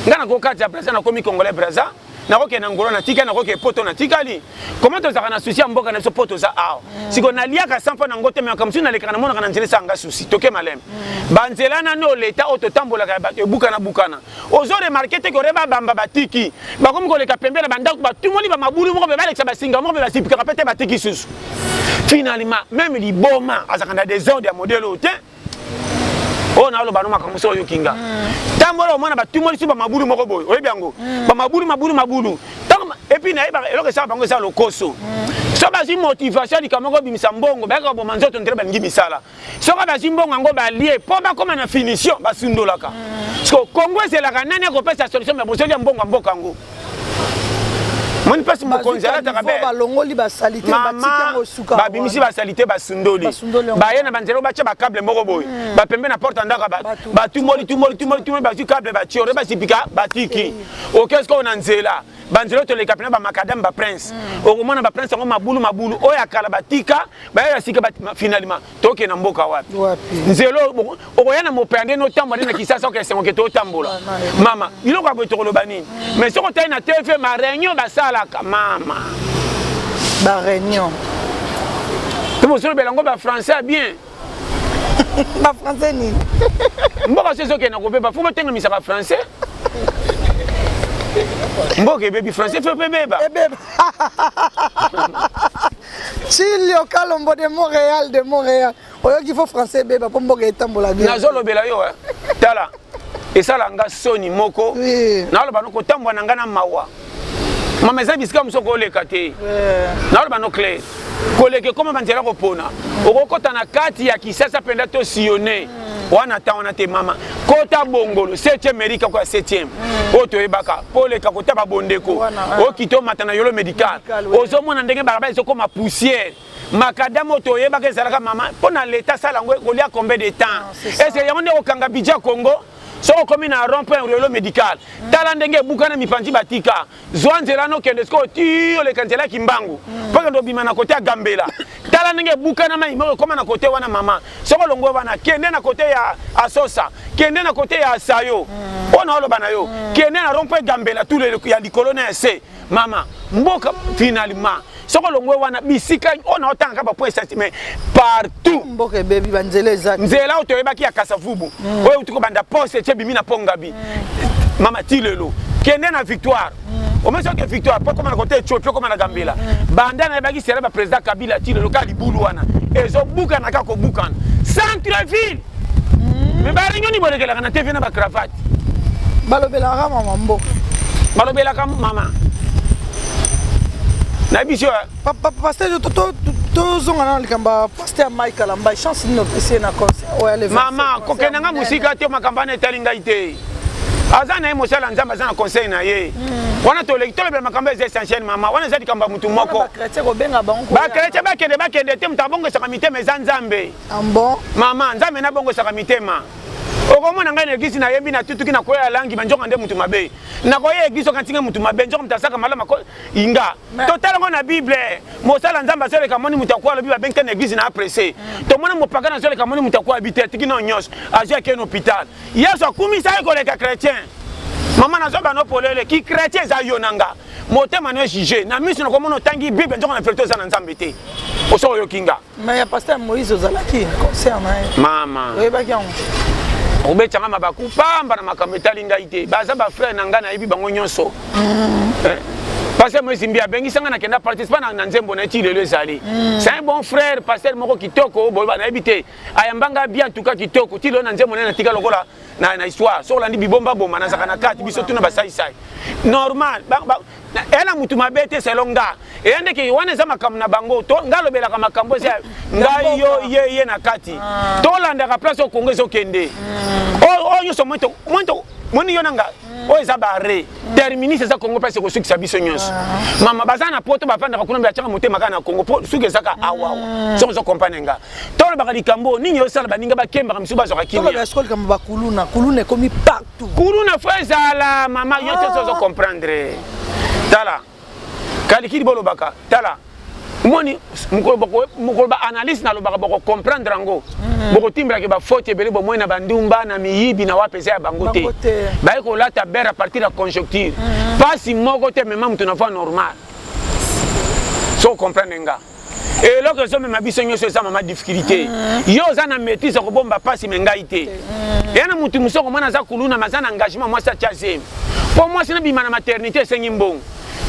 nga nakokati ya braza nakomi congolais braza nakokende na ngolo natikali nakokende poto natikali koma tozalaka na susi ya mboka na biso mpo toza awa mm. siko naliaka sans mpo na ngo te me makambo mosusu nalekaka namonaka na nzela esanga nga susi toke maleme mm. banzela nano leta oyo totambolaka ya bato ebukana bukana ozo remarke te kore babamba batiki bakomi koleka pembe na bandako batumoli bamabulu moko mpe balekisa basinga moko mpe basipikaka mpe te batiki susu finalement meme liboma azalaka na desordre ya modele oyo te oyo naloba no makambo so oyoki nga ntango oyo omona batumoli su bamabulu moko boye oyebi yango mm. bamabulu mabulu mabulu ntango epuis nayebaka eloko esala bango eza lokoso mm. so bazwi motivation ya likambo moko obimisa mbongo bayaka koboma nzoto ndele balingi misala soki bazwi mbongo yango balie mpo bakóma na finition basundolaka mm. siko kongo ezelaka nani akopesa solution me bozoli ya mbongo ya mboka yango moni mpasi mokonzi alataka be balongoli basalite babimisi basalite basundoli baye na banzela batya bakable moko boye hmm. bapembe na porte ya ndako ya bato batumoli tumoli tumoli tumoli bazwi kable batiore basipika batiki oke sikoyo na nzela banzela oyo toleka mpena bamakadame baprince hmm. okomona baprince yango mabulu mabulu oyo ya kala batika baya ya sika finalement tokende na mboka wapi nzela okoya na mopaya nde notambola nde na kisasa oke esengo ke totambola mama biloko ya boye tokoloba nini mm. mais soki otali na tv ma réunion basalaka mama ba réunion mpe bozolobela yango bafrançais ya bien bafrançais nini mboka so ezokende kobeba fo botengemisaka français mboka ebebi français fo mpe ebeba Chilio Kalombo de Montréal, de Montréal. Oyoki faut français beba po mboka etambola bien. Nazolobela yo eh. Tala. Esala nga soni moko. Oui. Naloba no kotambola na nga na mawa. Mama eza bisika mosusu koleka te. Naloba no clair. Koleka ekoma banzela kopona. Okokota na kati ya Kisasa mpenza to sillonner. Wana temps wana te mama. Kota bongolo 7e mairie kako ya 7e. Mm. Oyo toyebaka po oleka kota ba bondeko. Okita omata na yolo medical. Ozomona ndenge balabala ezokoma poussière. Makadam oyo toyebaka ezalaka mama mpo na leta asala yango ekolia combien de temps? Est-ce que yango nde kokanga budget ya Congo? Soki okomi na rond point yolo medical, mm. tala ndenge ebukana mipanzi batika. Zwa nzela nokende sikoyo ti oleka nzela ya Kimbangu mpo kende obima na kote ya Gambela. Tala ndenge ebukana mai moko ekoma na kote wana mama. Soki olongwe wana kende na kote ya Asosa, kende na kote ya Asayo. Mm. Oyo naoloba na yo, mm. kende na rond point Gambela tout le ya likolo na ya se. Mama, mboka finalement soki olongwe wana bisika oyo naotanga kaka bapoint essentiel mais partout mboka ebebi banzela eza nzela oyo toyebaki ya kasavubu mm. oyo euti kobanda poste etie ebimi na pongabi mm. mama ti lelo kende na victoire mm. omoni soki victoire mpo okoma na kote ethiopie okoma na gambela mm. banda nayebaki sera baprésident kabila ti lelo kaka libulu wana ezobukana kaka kobukana centre ville mm. me bareunion bolekelaka na tv na bacravate balobelaka mama mboka balobelaka mama nayebi so pasteur tozonga na likambo ya pasteur mike kalamba chance nini opesi ye na concert oyo mama kokenda nga mosika te makambo wana etali ngai te aza na ye mosala ya nzambe aza na conseil na ye hmm. wana toleki tolobela makambo eza essentiel mama wana eza likambo ya motu moko bakretien bakende bakende te moto abongisaka mitema eza nzambe ah bon? Mama, Nzambe nabongosaka mitema. Okomona ngai na eglise nayembi natutuki nakoya ya langi banjoka nde mutu mabe. Nakoya eglise okanisi ngai mutu mabe njoka mutu asaka malamu ako inga. Totala ngo na Bible. Mosala Nzambe azoleka moni mutu akoya alobi babengi te na eglise na apresse. Tomona mopakano azoleka moni mutu akoya bi te atiki nao nyonso azwi akei na hopital. Yesu akumisa ye koleka chretien. Mama nazoba no polele ki chretien eza yo na nga. Motema no juge na miso nakomona otangi Bible nzoka na verite oza na Nzambe te. Oso oyoki nga. Mais ya pasteur Moïse ozalaki concert na ye. Mama. Oyebaki yango. Obetanga mabaku pamba na makambo etali ngai te. Baza ba frère na ngai nayebi bango nyonso. Mm. Eh. Pasteur Moïse Mbiye abengisa nga nakenda participer na, na nzembo na ye ti lelo ezali. C'est un bon frère, pasteur moko kitoko, boyeba nayebi te. Ayamba nga bien en tout cas kitoko, ti lelo na nzembo na ye natika lokola na, na histoire. Soki olandi bibomba boma nazaka na kati biso tuna basai sai. Normal, ba, ba, eya na mutu mabe te selon nga. Eya ndeke wana eza makambo na bango, to nga alobelaka makambo eza ngai yo ye ye na kati. Ah. Tolandaka place oyo Congo ezokende. Oyo oyo nyonso moni moni yo na nga oyo eza bare terminus eza Congo place ekosukisa biso nyonso. Ah. Mama baza na poto bavandaka kuna batiaka motema kaka na Congo po suki ezaka awa awa. Soki ozo comprendre nga. Tolobaka likambo nini osala baninga bakembaka misusu bazwaka kimia. Tolobaka sikoyo likambo ba kuluna, kuluna ekomi partout. Kuluna fo ezala mama yo te ozo comprendre. Tala kalikili bolobaka tala omoni mokolo ba analyse nalobaka boko comprendre yango bokotimbelaki ba faute ebele bomoi na bandumba na miyibi na wapi eza ya bango te baye kolata bere à partir ya conjoncture pasi moko te mema moto na voie normale so comprendre nga eloko ezomema biso nyonso eza mama difficulté yo oza na maîtrise ya kobomba mpasi me ngai te eya na motu mosusu okomona aza kuluna me aza na engagement mwasi atya zemi mpo mwasi nabima na maternité esengi mbongo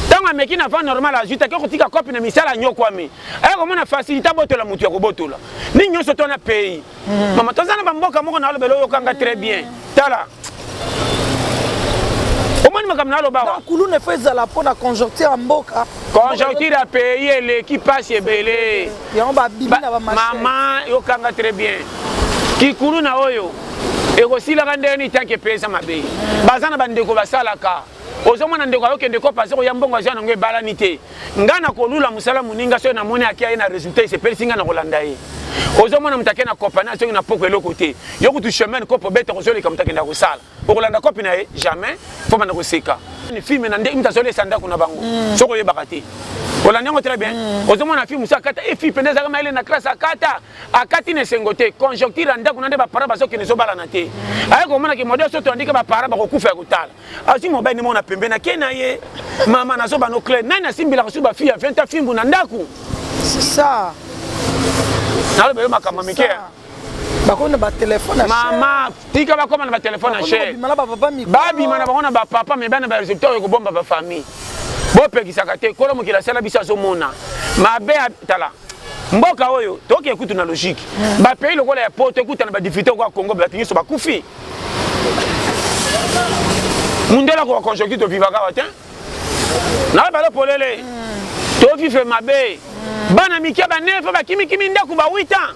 ntango ameki na voie normale azwi te ake kotika kope na misala anyokwami aye komona facilité abotola motu ya kobotola nini nyonso to na pays mama toza na bamboka moko nalobela oyokanga très bien tala omoni makambo naloba wa kuluna efo ezala mpo na conjoncture ya mboka conjoncture ya pays eleki mpasi ebele yango babimi na bamama yokanga très bien kikuluna oyo ekosilaka ndenge nini tanke pays eza mabe baza na bandeko basalaka ozomona ndeko ayokende kopa aza koya mbongo azwa nango ebalani te ngai nakolula mosala moninga soki namoni ake aye na resultat esepelisi ngai nakolanda ye ozomona moto ake na kopana soki na poko eloko te yo kutu chemin kopo obeta kozoleka moto akenda kosala okolanda kopi na ye jamais fo banda koseka filme na ndenge moto azolesa ndako na bango soki oyebaka te olandi yango très bien ozomona fille mosusu akata e fille mpenza ezalaka mayele na classe akata akati na esengo te conjoncture ya ndako na nde baparent bazokende ezobalana te aye komona ke modele soki tolandika baparent bakokufa ya kotala azwi mobali nde moko na pembeni ake na ye mama nazoba no clair nani asimbelaka su bafille ya 20 ans fimbu na ndako c'est ça naloba yo makambo mike bakomi na batelefone mama tika bakoma na batelefone ya cher babima na bango na bapapa me bana baresultat oyo ekobomba bafamille bopekisaka te kolo mokili asala biso azomona mabe tala mboka oyo toke ekutu na logique bapays lokola ya poto ekutana badifficulté okoya congo bato nyonso bakufi mundele akoka conjoncture tovivaka awa te na balo polele tovivre mabe bana mike banefe bakimikimi ndako ba 8 ans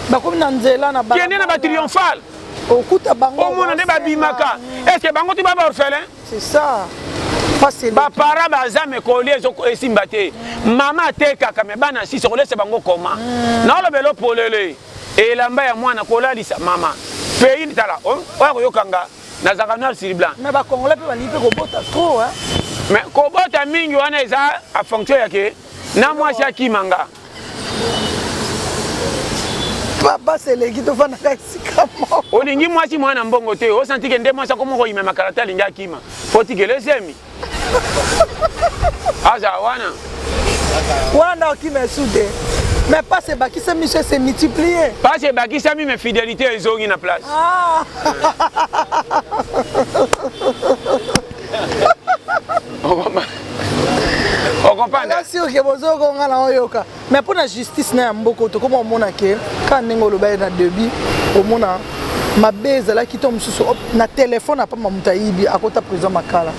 bakomi na nzela na kende na batriomphale okuta bango omona nde babimaka est ce que bango ti ba baorphelin c'est ça bapara baza me kolia esimba te mama atekaka me bana sisi kolesa bango koma naolobela polele elamba ya mwana kolalisa mama pays tala oyo akoyoka nga nazalaka noir sur blanc mais bacongolais mpe balingi mpe kobota trop hein? Mais kobota mingi wana eza a fonction ya ke na mwasi akima nga basi eleki tofandaka esika moko olingi mwasi mwana mbongo te osanti ke nde mwasi akoma koyima makarata alingi akima fotikela esemi aza wana wana okima esu te mais pasi ebakisami so ese multiplier pasi ebakisami mais fidélité ezongi na place ah. Okomprendre sûr ke bozokonga na oyoka mais mpo na justice na ya mboka tokoma omona ke kaka ndenge oloba ye na début omona mabe ezalaki to mosusu na telefone apamba moto ayibi akota prison makala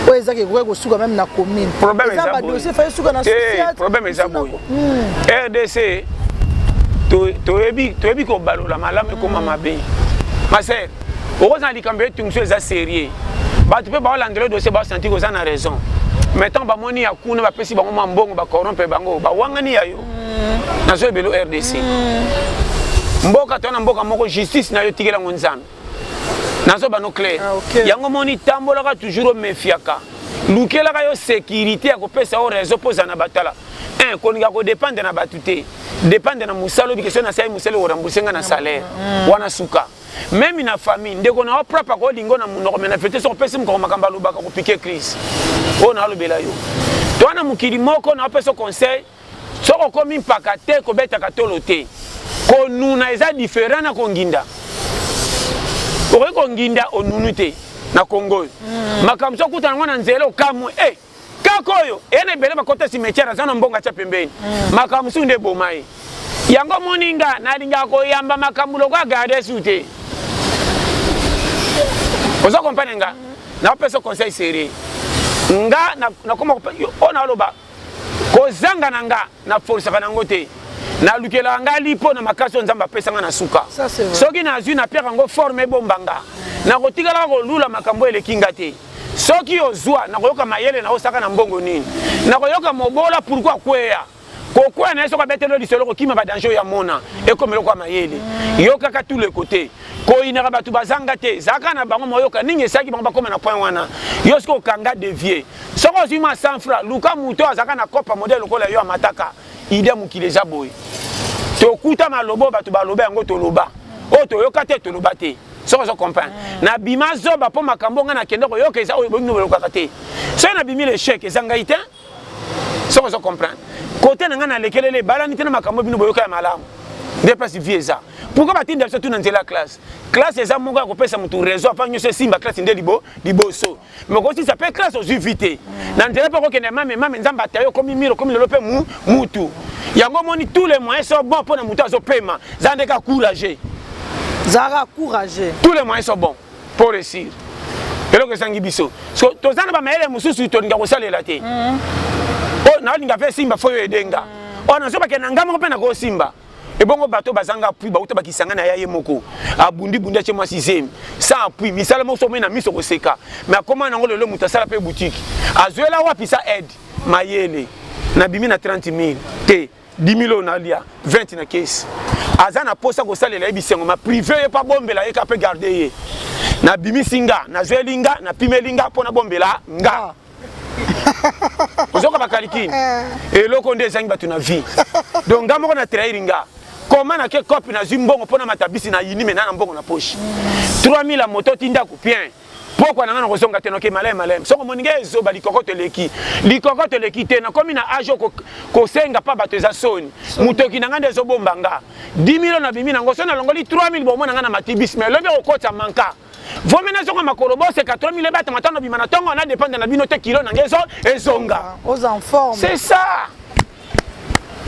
oyo ezaki ekoki kosuka meme na commune eza badossier faye suka na social problème eza boye rdc toyebi kobalola malamu ekoma mabe ma sœur okozala likambo etungiso eza sérieux bato mpe baolandela dossier baosanti koza na raison mais ntango bamoni ya kuna bapesi bango mwa mbongo bacorrompre bango bawangani ya yo nazoyebelo rdc mboka to na mboka moko justice na yo tikela yango nzambe nazoba no clair ah, okay. yango moni tambolaka toujours omefiaka lukelaka yo sécurité ya kopesa yo raison mpo ozala na batala un kolinga kodépendre na bato te dépendre na mosala obi question nasali mosala ekorembourse nga na salaire wana suka meme na famille ndeko na yo propre akolingo na monoko me na fete soki opesi mokoko makambo alobaka kopike crise oyo nalobela yo to na mokili moko na opesa conseil soki okomi mpaka te kobetaka tolo te konuna eza différent na konginda okoki konginda onunu te na kongo oyo makambo soki okutana yango na nzela okamwe eh, ka Mboka oyo eye na ebele bakota cimetière aza na mbongo atya pembeni. Makambo mosusu nde eboma ye. Yango omoni nga nalingaka koyamba makambo lokola garde su te. Ozo comprendre nga? Nakopesa conseil sérieux. Nga nakoma oyo naloba kozanga na nga na forcaka nango te. Nalukelaka nga lipo na makasi oyo Nzambe apesa nga na suka. Soki nazwi napiaka yango forme ebomba nga. Nakotikalaka kolula makambo eleki nga te. Soki ozwa nakoyoka mayele na osaka na mbongo nini. Nakoyoka mobola pourquoi akweya. Kokwea na ye soki abeteli yo lisolo kokima ba danger oyo amona ekoma eloko ya mayele. Yokaka tout le cote. Koyinaka bato bazanga te. Zalaka na bango moyoka nini esalaki bango bakoma na point wana. Yo soki okanga devier. Soki ozwi mwa 100 francs luka moto oyo azalaka na copa modèle lokola yo amataka. Idee ya mokili eza boye. Tokuta maloba bato baloba yango toloba. Oyo toyoka te toloba te. Soki ozo comprendre. Nabima zoba mpo makambo nga nakende koyoka eza oyo bino bolokaka te. Soki nabimi l'échec eza ngai te. Soki ozo comprendre. Kote na ngai nalekelele ebalani te na makambo bino boyoka ya malamu. Nde place vie eza. Pourquoi batinda biso tu na nzela ya classe? Classe eza moko ya kopesa motu raison avant nyonso esimba classe nde libo liboso. Mais okosisa pe classe ozwi vie te. Na nzela pe okokende mame mame Nzambe ataye okomi mire okomi lelo pe mu mutu. Yango omoni tous les moyens sont bons pona motu azopema. Za nde ka courageux. Zara courageux. Tous les moyens sont bons pour réussir. Eloko ezangi biso. So toza na ba mayele mosusu tolinga kosalela te. Oyo nalinga pe simba fo yo edenga. Oyo nazobake na nga moko pe nakosimba. Ebongo bato bazanga appui bauta bakisanga na ya ye moko abundi bundi atie mwasi zemi sans appui misala moko soki na miso koseka mais akoma nango lelo moto asala pe boutique azwela wapi sa aide mayele nabimi na 30 000 te 10 000 oyo nalia 20 na kesi aza na posa kosalela ye bisengo ma privé ye mpo abombela ye ka mpe garde ye nabimisi nga nazweli nga napimeli nga mpo nabombela nga. Ozoka bakalikini eloko nde ezangi bato na vie. Donc nga moko na trahir nga. Comment na ke cop nazwi mbongo mpo na matabisi na yini me na na mbongo na poche. 3000 ya moto ti ndako bien. Pokwa na nga nakozonga te noke maleme maleme. Soko omoni nga ezoba likokoto eleki. Likokoto eleki te nakomi na age oyo kosenga pa bato eza soni. Motoki na nga nde ezobomba nga. 10 000 nabimi nango so nalongoli 3000 bomona nga na matibisi mais lobi okokotisa manka. Vomi nazonga makolo boseka 3000 ebata matano bima na tongo na dépendre na bino te kilo na ngezo ezonga. Oza en forme. C'est ça.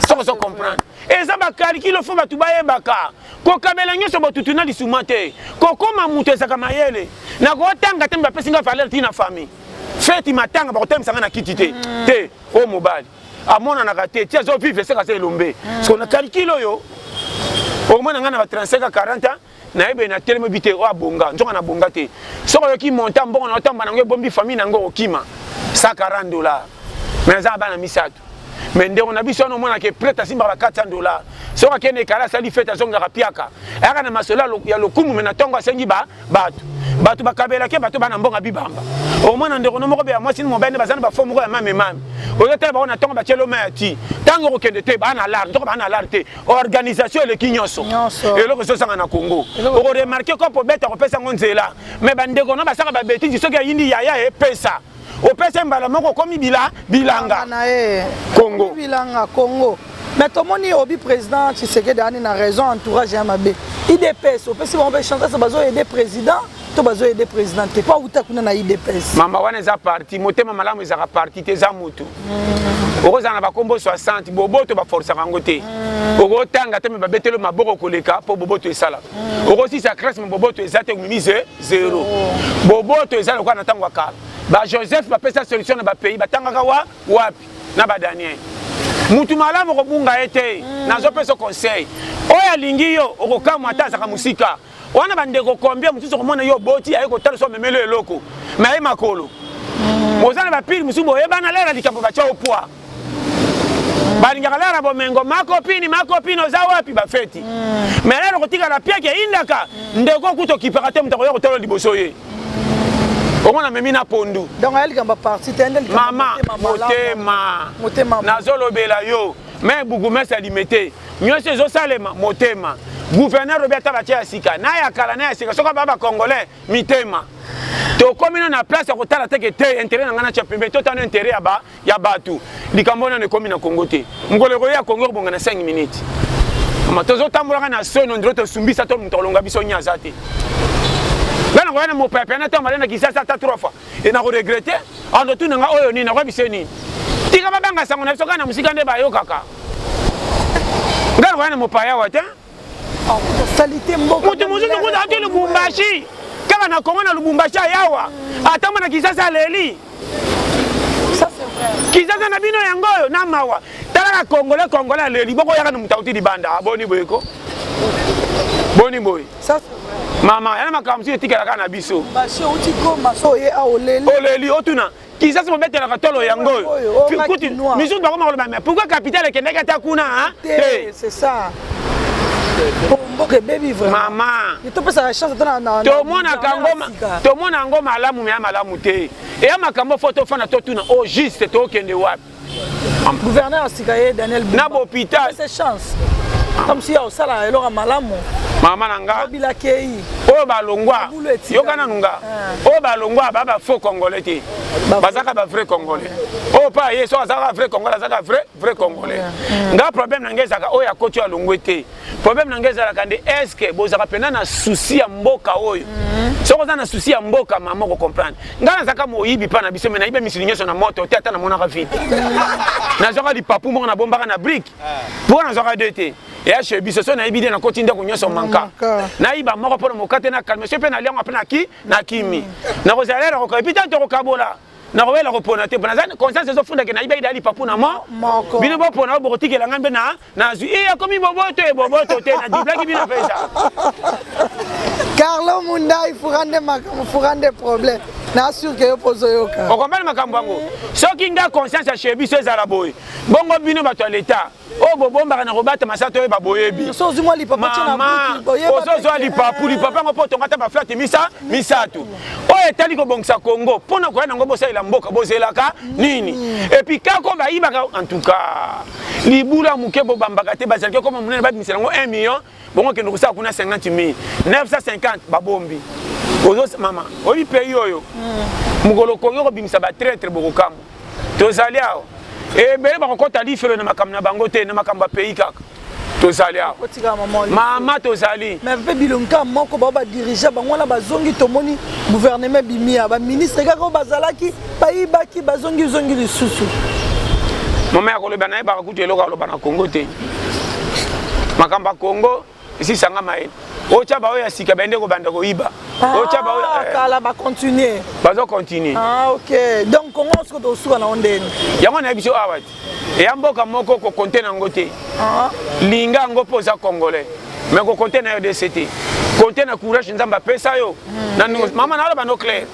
Soki ozo comprendre. Eza ba calcul faut bato bayebaka. Kokabela nyonso botutu na lisuma te. Kokoma moto ezaka mayele. Nakotanga te bapesi nga valeur ti na famille. Feti matanga bakotelemisa nga na kiti te. Te oyo mobali amonanaka te ti azo vivre seka aza elombe. Parce que na calcul oyo omona nga na ba 35 à 40 ans Nayebi na telemi bi te oyo abonga nzoka na bonga te soki oyoki montant mbongo na otamba nango ebombi famille na yango okima 140 dollars mais aza na bana misato mais ndeko na biso wana omonaka prêtre asimbaka ba 400 dollars soki akende ekala asali fete azongaka piaka ayaka na masolo ya lokumu me na ntongo asengi ba bato bato bakabelaki bato bana mbongo bibamba omona ndeko no moko be ya mwasi ni mobali nde baza na bafo moko ya mame mame ozotala bango na ntongo batielo mai ya ti ntango okokende te baa na lar ntongo baa na lar te Organisation eleki nyonso. Eloko ezozanga na Congo. Oko remarquer kopo obeta kopesa ngo nzela. Mais ba ndeko no basaka ba bêtises soki ayindi yaya epesa. Opesa mbala moko okomi bila bilanga. Na ye. Congo. Bilanga Congo. Mais tomoni obi président Tshisekedi ani na raison entourage ya mabe. IDPS opesi bango pe chance bazo aider président to bazo aider président te po awuta kuna na IDPS. Mama wana eza parti motema malamu ezaka parti te eza mutu. Okozala na bakombo 60 boboto baforsaka yango te. Okotanga te me babetelo maboko koleka mpo boboto esalaka. Okosisa classe me boboto eza te omimi zero. Boboto eza lokola na ntango ya kala. Ba Joseph bapesa solution na ba pays batangaka wa wapi na ba Daniel. Mutu malamu okobunga ye te. Nazopesa conseil. Oyo alingi yo okokamwa ata azaka mosika. Wana ba ndeko combien mosusu okomona yo oboti aye kotala so amemeli yo eloko mais aye makolo. Boza na ba pire mosusu boyebana lela likambo batya yo poids. Balingaka lela bomengo makopini makopini oza wapi ba feti. Mais lela okotikala piaki eyindaka ndeko okuta okipaka te moto akoya kotala liboso ye. Omona amemi na pondu. Donc aya likambo parti te nde likambo mama motema. Motema. Nazolobela yo mais bourgmestre alimete nyonso ezosalema motema. Gouverneur obi ata batia ya sika na ya kala na ya sika soki ba ba congolais mitema. Tokomi na na place ya kotala te ke te intérêt na ngai na tia pembeni totala intérêt ya ba ya bato. Likambo wana ekomi na Congo te. Mokolo ekoya Congo ekobonga na 5 minutes. Mama tozotambolaka na soni ondire tosumbisa to moto akolonga biso nyaza te. Nga nakoya na mopaya pena ntango malai na Kinshasa ata trois fois e nako regrette ando tuna nga oyo nini nakoyebisa ye nini tika babanga sango na biso kaka na mosika nde bayokaka nga nakoya na mopaya awa te moto mosusu kuta ati Lubumbashi kaka na Kongo na Lubumbashi ayawa ata mwana Kinshasa aleli Kinshasa na bino yango oyo na mawa tala na congolais congolais aleli boko yaka na moto auti libanda ah, boni boye ko boni boye mama yana makambo mosusu etikala kaka na biso oleli otuna Kinshasa bobetelaka tolo yango oyo kutu misusu bakoma koloba mais pourquoi capitale ekendaki ata kuna te c'est ça mboka ebebi vraiment mama topesaka chance ata na tomonaka yango tomona yango malamu me ya malamu te eya makambo fo tofanda totuna au juste tokende wapi gouverneur ya sika ye Daniel na bopital c'est chance comme si osala eloko malamu mama na nga oyo balongwa yoka nanu nga eh. oyo balongwa ba ba faux congolais te bazaka ba vrai congolais oyo pa ye so azaka vrai congolais azaka vrai vrai congolais mm. nga problème na nga ezalaka oyo akoti oyo alongwe te problème na nga ezalaka nde est ce que bozalaka mpenza na souci ya mboka oyo mm. soki oza na souci ya mboka mama okocomprendre nga nazalaka moyibi mpa na biso me nayiba misili nyonso na moto te ata namonaka vide nazwaka lipapu moko nabombaka na brike mpo nazwaka de te eya chez biso so nayebi te nakoti ndako nyonso manka nayiba moko mpo na mokate na kalme so mpe naliango mpe naki nakimi nakozala lera koka epuis ntango tokokabola nakowela kopona te naza conscience ezofunda ke nayibaki dali papu na mo bino bopona oyo bokotikela ngai mpe na nazwi e akomi boboto e boboto te nadiblaki bino mpenza Carlo Mundai furande makambo furande problème na sûr que yo pozo yoka okombani makambo yango soki nga conscience ya chez biso ezala boye bongo bino bato ya leta oyo bobombaka na kobatama sa toyeba boyebi ozozwa lipapu lipapu yango mpo otonga ata baflate misa misato oyo etali kobongisa congo mpo na koya nango bosalela mboka bozelaka nini epuis kako bayibaka en tout cas libula moke bobambaka te bazalaki okoma monene babimisela yango 1 million bongo okende kosala kuna 50 mille 950 babombi ozo mama oyebi pays oyo mokolo okoki kobimisa batraitre bokokamwa tozali awa ebele bakokɔta lifelo na makambo na bango te na makambo ya pays kaka tozali awa mama tozali mais mpe bilongi kaka moko bao badirige bango wana bazongi tomoni gouvernement ebimi ya baministre kaka oyo bazalaki bayibaki bazongi zongi lisusu mama ya koloba nayebaka kutu eloko aloba na congo te makambo ya congo esisanga mayele otya baoyo ya sika bende kobanda koyiba ah, otya baoyo eh. kala bacontinue bazo continue ah, ok donc congo soki tosuka nango ndeni yango nayebi biso awa ti eya mboka moko kokonte nango te ah. linga yango mpo oza congolais mais kokonte na rdc te konte na courage nzambe apesa yo hmm. na mama naloba no claire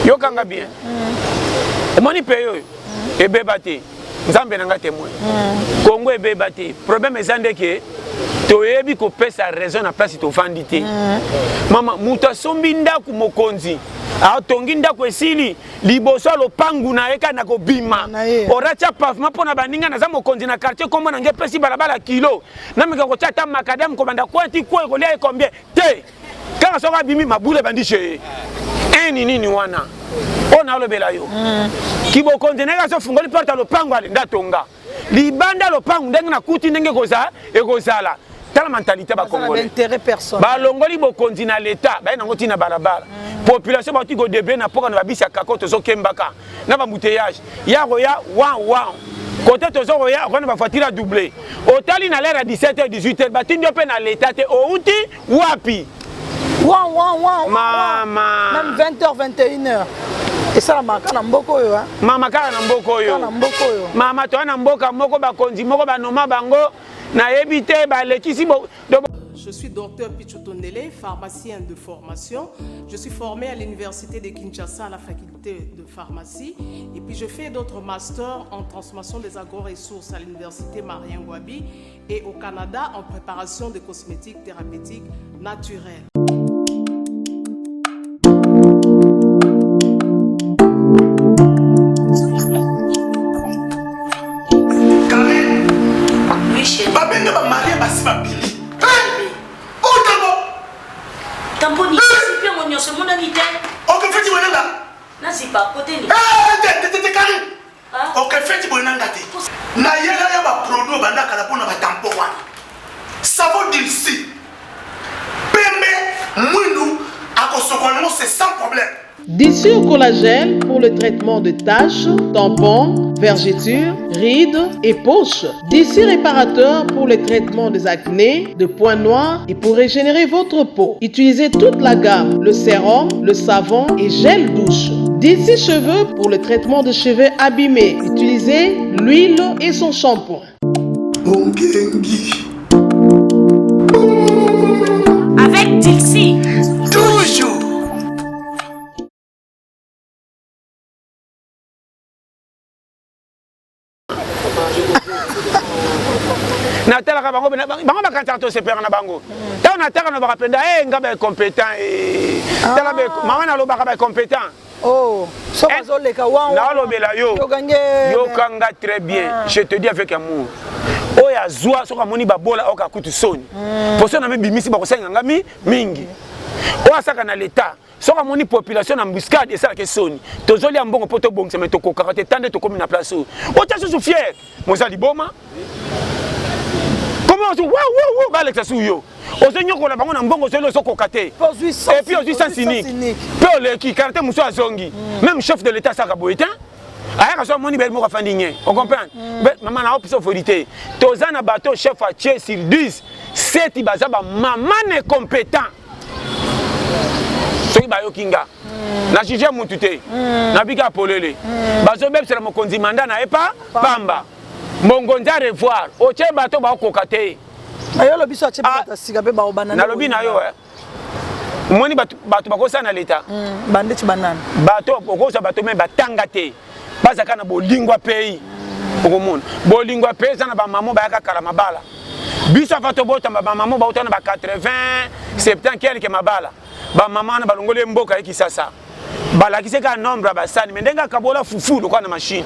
yokanga bien hmm. omoni pays oyo hmm. ebeba te nzambe na nga témoin mm. congo ebeba te problème eza nde ke toyebi kopesa raison na place tovandi te mm. mama moto asombi ndako mokonzi atongi ndako esili liboso ya lopangu na ye kaka na kobima oratya pavement mpo na baninga naza mokonzi na quartier nkombo na ngai epesi balabala kilo nameka kotya ata makadam kobanda kwenti kwe kolia ye combien te kaka soki abimi mabula ebandi chez ye eni nini wana oyo nalobela yo mm. kibokonzi ndenge aso ofungoli porte ya lopango ale nde atonga libanda lopango ndenge nakuti ndenge ekozala tala mentalité bacongolais balongoli bokonzi na leta baye nango ntina balabala mm. population bauti kodebrie na mpoka na babisi ya kako tozokembaka na bambouteillage ya koya wan wan kote tozo koya okona bavoiture ya double otali na lere ya 17 h 18 h batindi yo mpe na leta te outi wapi wan wan wan mama même 20 h 21 h esalamaka na mboka oyo mama kaka na mboka oyo na mboka oyo mama toya na mboka moko bakonzi moko banoma bango nayebi te balekisi Je suis docteur Pichou Tondele, pharmacien de formation. Je suis formé à l'université de Kinshasa à la faculté de pharmacie. Et puis je fais d'autres masters en transformation des agro-ressources à l'université Marien Ngouabi et au Canada en préparation de cosmétiques thérapeutiques naturels. Babenga ba marie basi babimi. Otango. Tamponi, zipi yango nyonso emonani te. Okefeti boye nanga. Nazipa kote ni. Te te te Karine. Okefeti boye nanga te. Nayela ya ba produit obanda kala mpona ba tampon wana. Savon Dilsi. Pembe mwindu akosokola. Dissure collagène pour le traitement de taches, tampons, vergetures, rides et poches. D'ici réparateur pour le traitement des acnés, de points noirs et pour régénérer votre peau. Utilisez toute la gamme, le sérum, le savon et gel douche. D'ici cheveux pour le traitement de cheveux abîmés. Utilisez l'huile et son shampoing. Avec Dixie. Toujours. Natalaka bango bango bakanisaka tosepelaka na bango ntango nataka nalobaka mpenza e nga baincompétent eh. Tala ah. Mama nalobaka baincompétent. Oh, eh, nalobela yo yokanga très bien ah. Je te dis avec amour oyo azwa soki amoni babola oyo kakutu soni hmm. Poso na mibimisi bakosenga nga mingi oyo asaka na leta soki amoni population na embuscade esalaka soni. Tozolia mbongo mpo tobongisa me tokokaka te tande tokomi na place oyo otya susu fier moza liboma koma balekisa su yo ozonyokola bango na mbongo ozoli ozokoka te et puis ozwi sens unique mpe oleki karate mosusu azongi mm. Même chef de l'état asaka boye te ayaka so amoni bele moko afandi nye ocomprendre mm. Mama na opesa autorité toza na bato chef atie sur 10 7 baza bamama ne compétent soki bayoki nga mm. Na juge mutu te mm. Nabika polele mm. Bazobebisela mokonzi manda na ye pa pamba mongonzi a revoir otie bato baokoka te. Ayo lobi so atie bato sika mpe baobanda. Nalobi na yo eh. Omoni bato bakosala na leta mm, bandeti banani bato okozwa bato me batanga te bazalaka na bolingo ya pays okomona bolingo ya pays eza na bamamo bayaka kala mabala biso ava tobotama bamamo bauta na ba 80 70 quelque mabala bamama wana balongoli ye mboka ye Kisasa balakisi kaka nombre ya basani me ndenge akabola fufu lokola na machine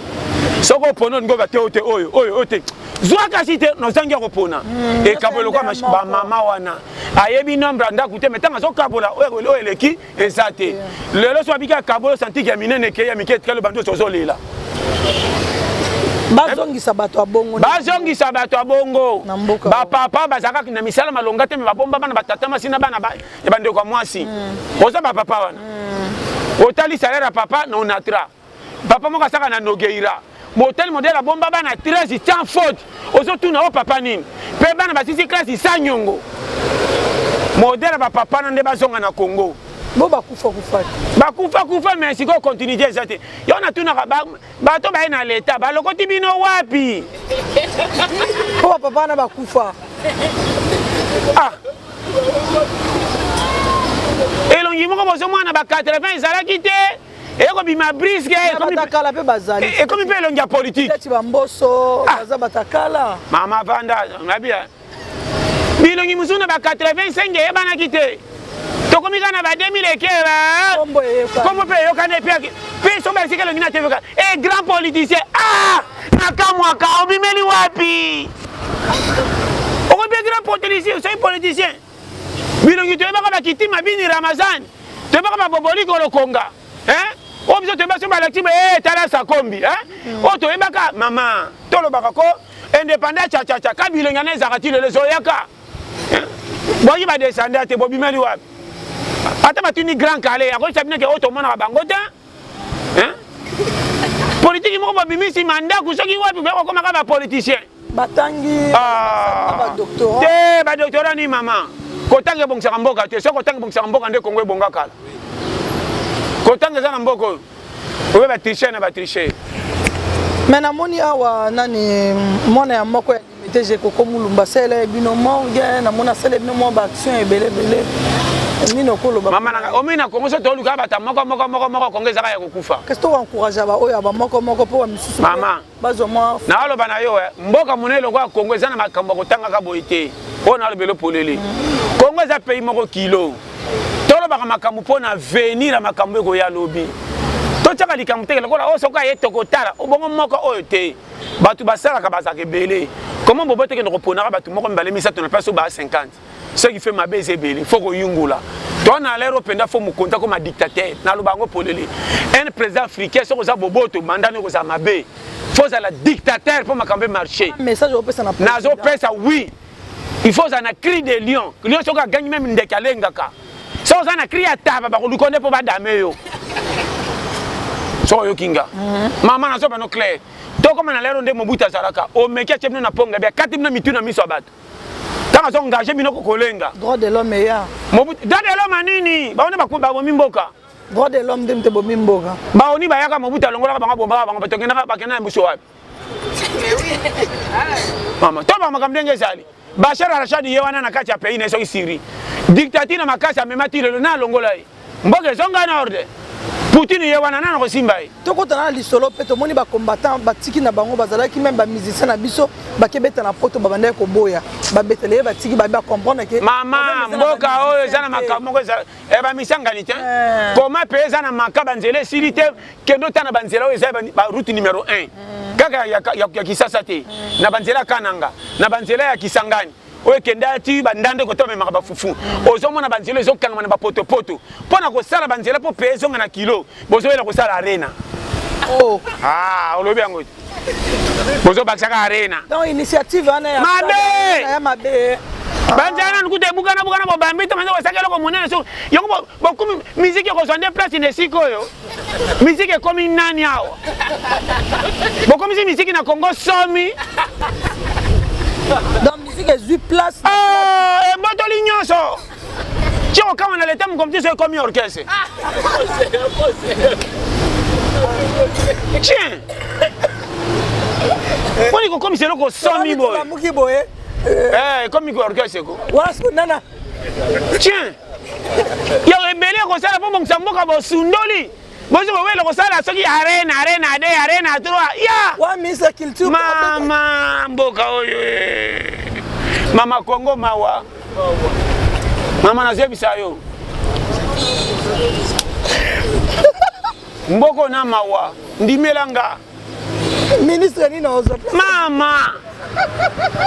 soki opona olingi oba te oyo te oyo oyo oyo te zwa kasi te nozangi ya kopona hmm, ekabola lokola bamama wana ayebi nombre ya ndako te me ntango azokabola oyo eleki eza te lelo so abiki akabola santike ya minene ekei ya mike etikali bantu nyonso ozolela. Bazongisa bato ya bongo. Bazongisa bato ya bongo. Bapapa bazalaka na misala malonga te me babomba bana batata mwasi na bana ya bandeko ya mwasi mm. Oza bapapa wana mm. Otali salaire ya papa na onatra papa moko asaka na nogeira motali modele abomba bana 13 sans faute ozotuna o papa nini mpe bana basisi classe sa nyongo modele ya bapapa na nde bazonga na Congo. Bo bakufa kufa te. Bakufa kufa mais sikoyo continuité eza te. Yo natunaka bato baye na leta balokoti bino wapi? Mpo bapapa wana bakufa. Ah. Elongi moko bozomwana ba 80 ezalaki te ekobima briske batakala mpe bazali ekomi mpe elongi ya politike neti bamboso ah. Baza batakala. Mama vanda nabia bilongi mosusu na ba 85 eyebanaki te tokomi kaka na ba 2000 ekeba kombo mpe eyokani epe mpe so balakisaki elongi na tv e grand politicien ah nakamwaka obimeli wapi okomi grand politicien soki politicien bilongi toyebaka bakitima bini Ramazani toyebaka baboboli kolokonga oyo biso toyeba so balakisi e tala sakombi oyo toyebaka mama tolobaka ko indépendant chachacha ka bilongi ana ezalaka ti lelo ezoyaka boki badescende te bobimeli wapi ata batuni grand kale akoyebisa bino ke oyo tomonaka bango te politiki moko bobimisi mandaku soki wapi boya kokomaka bapoliticien batangi ah. badoctorat te badoctorat ni mama kotanga ebongisaka mboka te soki kotanga ebongisaka mboka nde Kongo ebonga kala kotanga eza na mboka oyo oyo batriche na batriche. Me namoni awa nani mwana ya moko ya limete Jekoko Mulumba asalela ye bino morgue namoni asala bino mwa baaction ebele ebele nini okoloba mama nanga omoni na Kongo so toluka bata moko moko moko moko Kongo ezaka ya kokufa. Kasi toencourage baoyo ya bamoko moko mpo bamisusu mama bazwa mwa naoloba na yo eh, mboka monene lokola Kongo eza na makambo ya kotangaka boye te oyo nalobela polele. Kongo eza pays moko kilo tolobaka makambo mpo na avenir ya makambo ekoya lobi totiaka likambo teke lokola oyo soki aye tokotala obongo moko oyo te bato basalaka bazalaka ebele komo bobo tekende koponaka bato moko mibale misato na place oyo baa 50 soki fe mabe eza ebele fo koyungula to na lero mpenza fo mokonzi akoma dictateur naloba yango polele un président africain soki oza boboto mandani okozala mabe fo ozala dictateur mpo makambo emarché message opesa na nazopesa oui il faut ozala na cri de lion lion soki agangi meme ndeke alengaka soki oza na cri ya taba bakoluka nde mpo badame yo. Soki oyoki nga. Mama nazo bano clair. Tokoma na lero nde Mobutu azalaka. Omeki atie bino na ponga bia kati bino mitu na miso ya bato. Ntango azo engage bino kokolenga. Droit de l'homme eya. Mobutu droit de l'homme nini? Baone babomi mboka. Droit de l'homme nde moto ebomi mboka. Baoni bayaka Mobutu alongolaka bango abombaka bango bato kendaka bakenda na biso wapi? Mama, to ba makambo ndenge ezali. Bachar al-Assad ye wana na kati ya pays na ye soki Syrie. Dictature na makasi amema ti lelo na alongola ye. Mboka ezonga na ordre. Poutine ye wana nana kosimba ye. Tokota na lisolo mpe tomoni ba combattants batiki na bango bazalaki meme ba musiciens na biso bakebeta na poto babandaki koboya babetela ye batiki babi ba comprendre ke mama mboka oyo eza na makambo moko ezala eh, bamisangani te eh. koma mpe eza na maka banzela esili te kende otala na banzela oyo eza ba route numero 1 mm. kaka ya, ya, ya kisasa te mm. na banzela ya kananga na banzela ya kisangani oyo ekenda ti bandanda ekota bamemaka bafufu mm. ozomona banzela ezokangama na bapotopoto mpo na kosala banzela mpo pe ezonga na kilo bozoyela kosala arena oh. ah, olobi yango bozobakisaka arena donc initiative wana ya mabe ya mabe banzela nanu kutu ebukana bukana bobambi to manza kosaka eloko monene so yango bokomi miziki ekozwa nde place na esika oyo miziki ekomi nani awa bokomisi miziki na congo somi donc miziki ezwi place ah, ebotoli nyonso ti okama na leta mokomi ti so ekomi orchestre tien mponi kokomisa eloko somi boye eh, ekomi orchestre ko nana tien ya ebele kosala mpo bongisa mboka bosundoli bozo bowela kosala soki arena arena de arena 3 ya wa ministre culture mama mboka oyo eh. mama Congo mawa mama nazoyebisa yo mboko na mawa ndimela nga ministre nini ozwa mama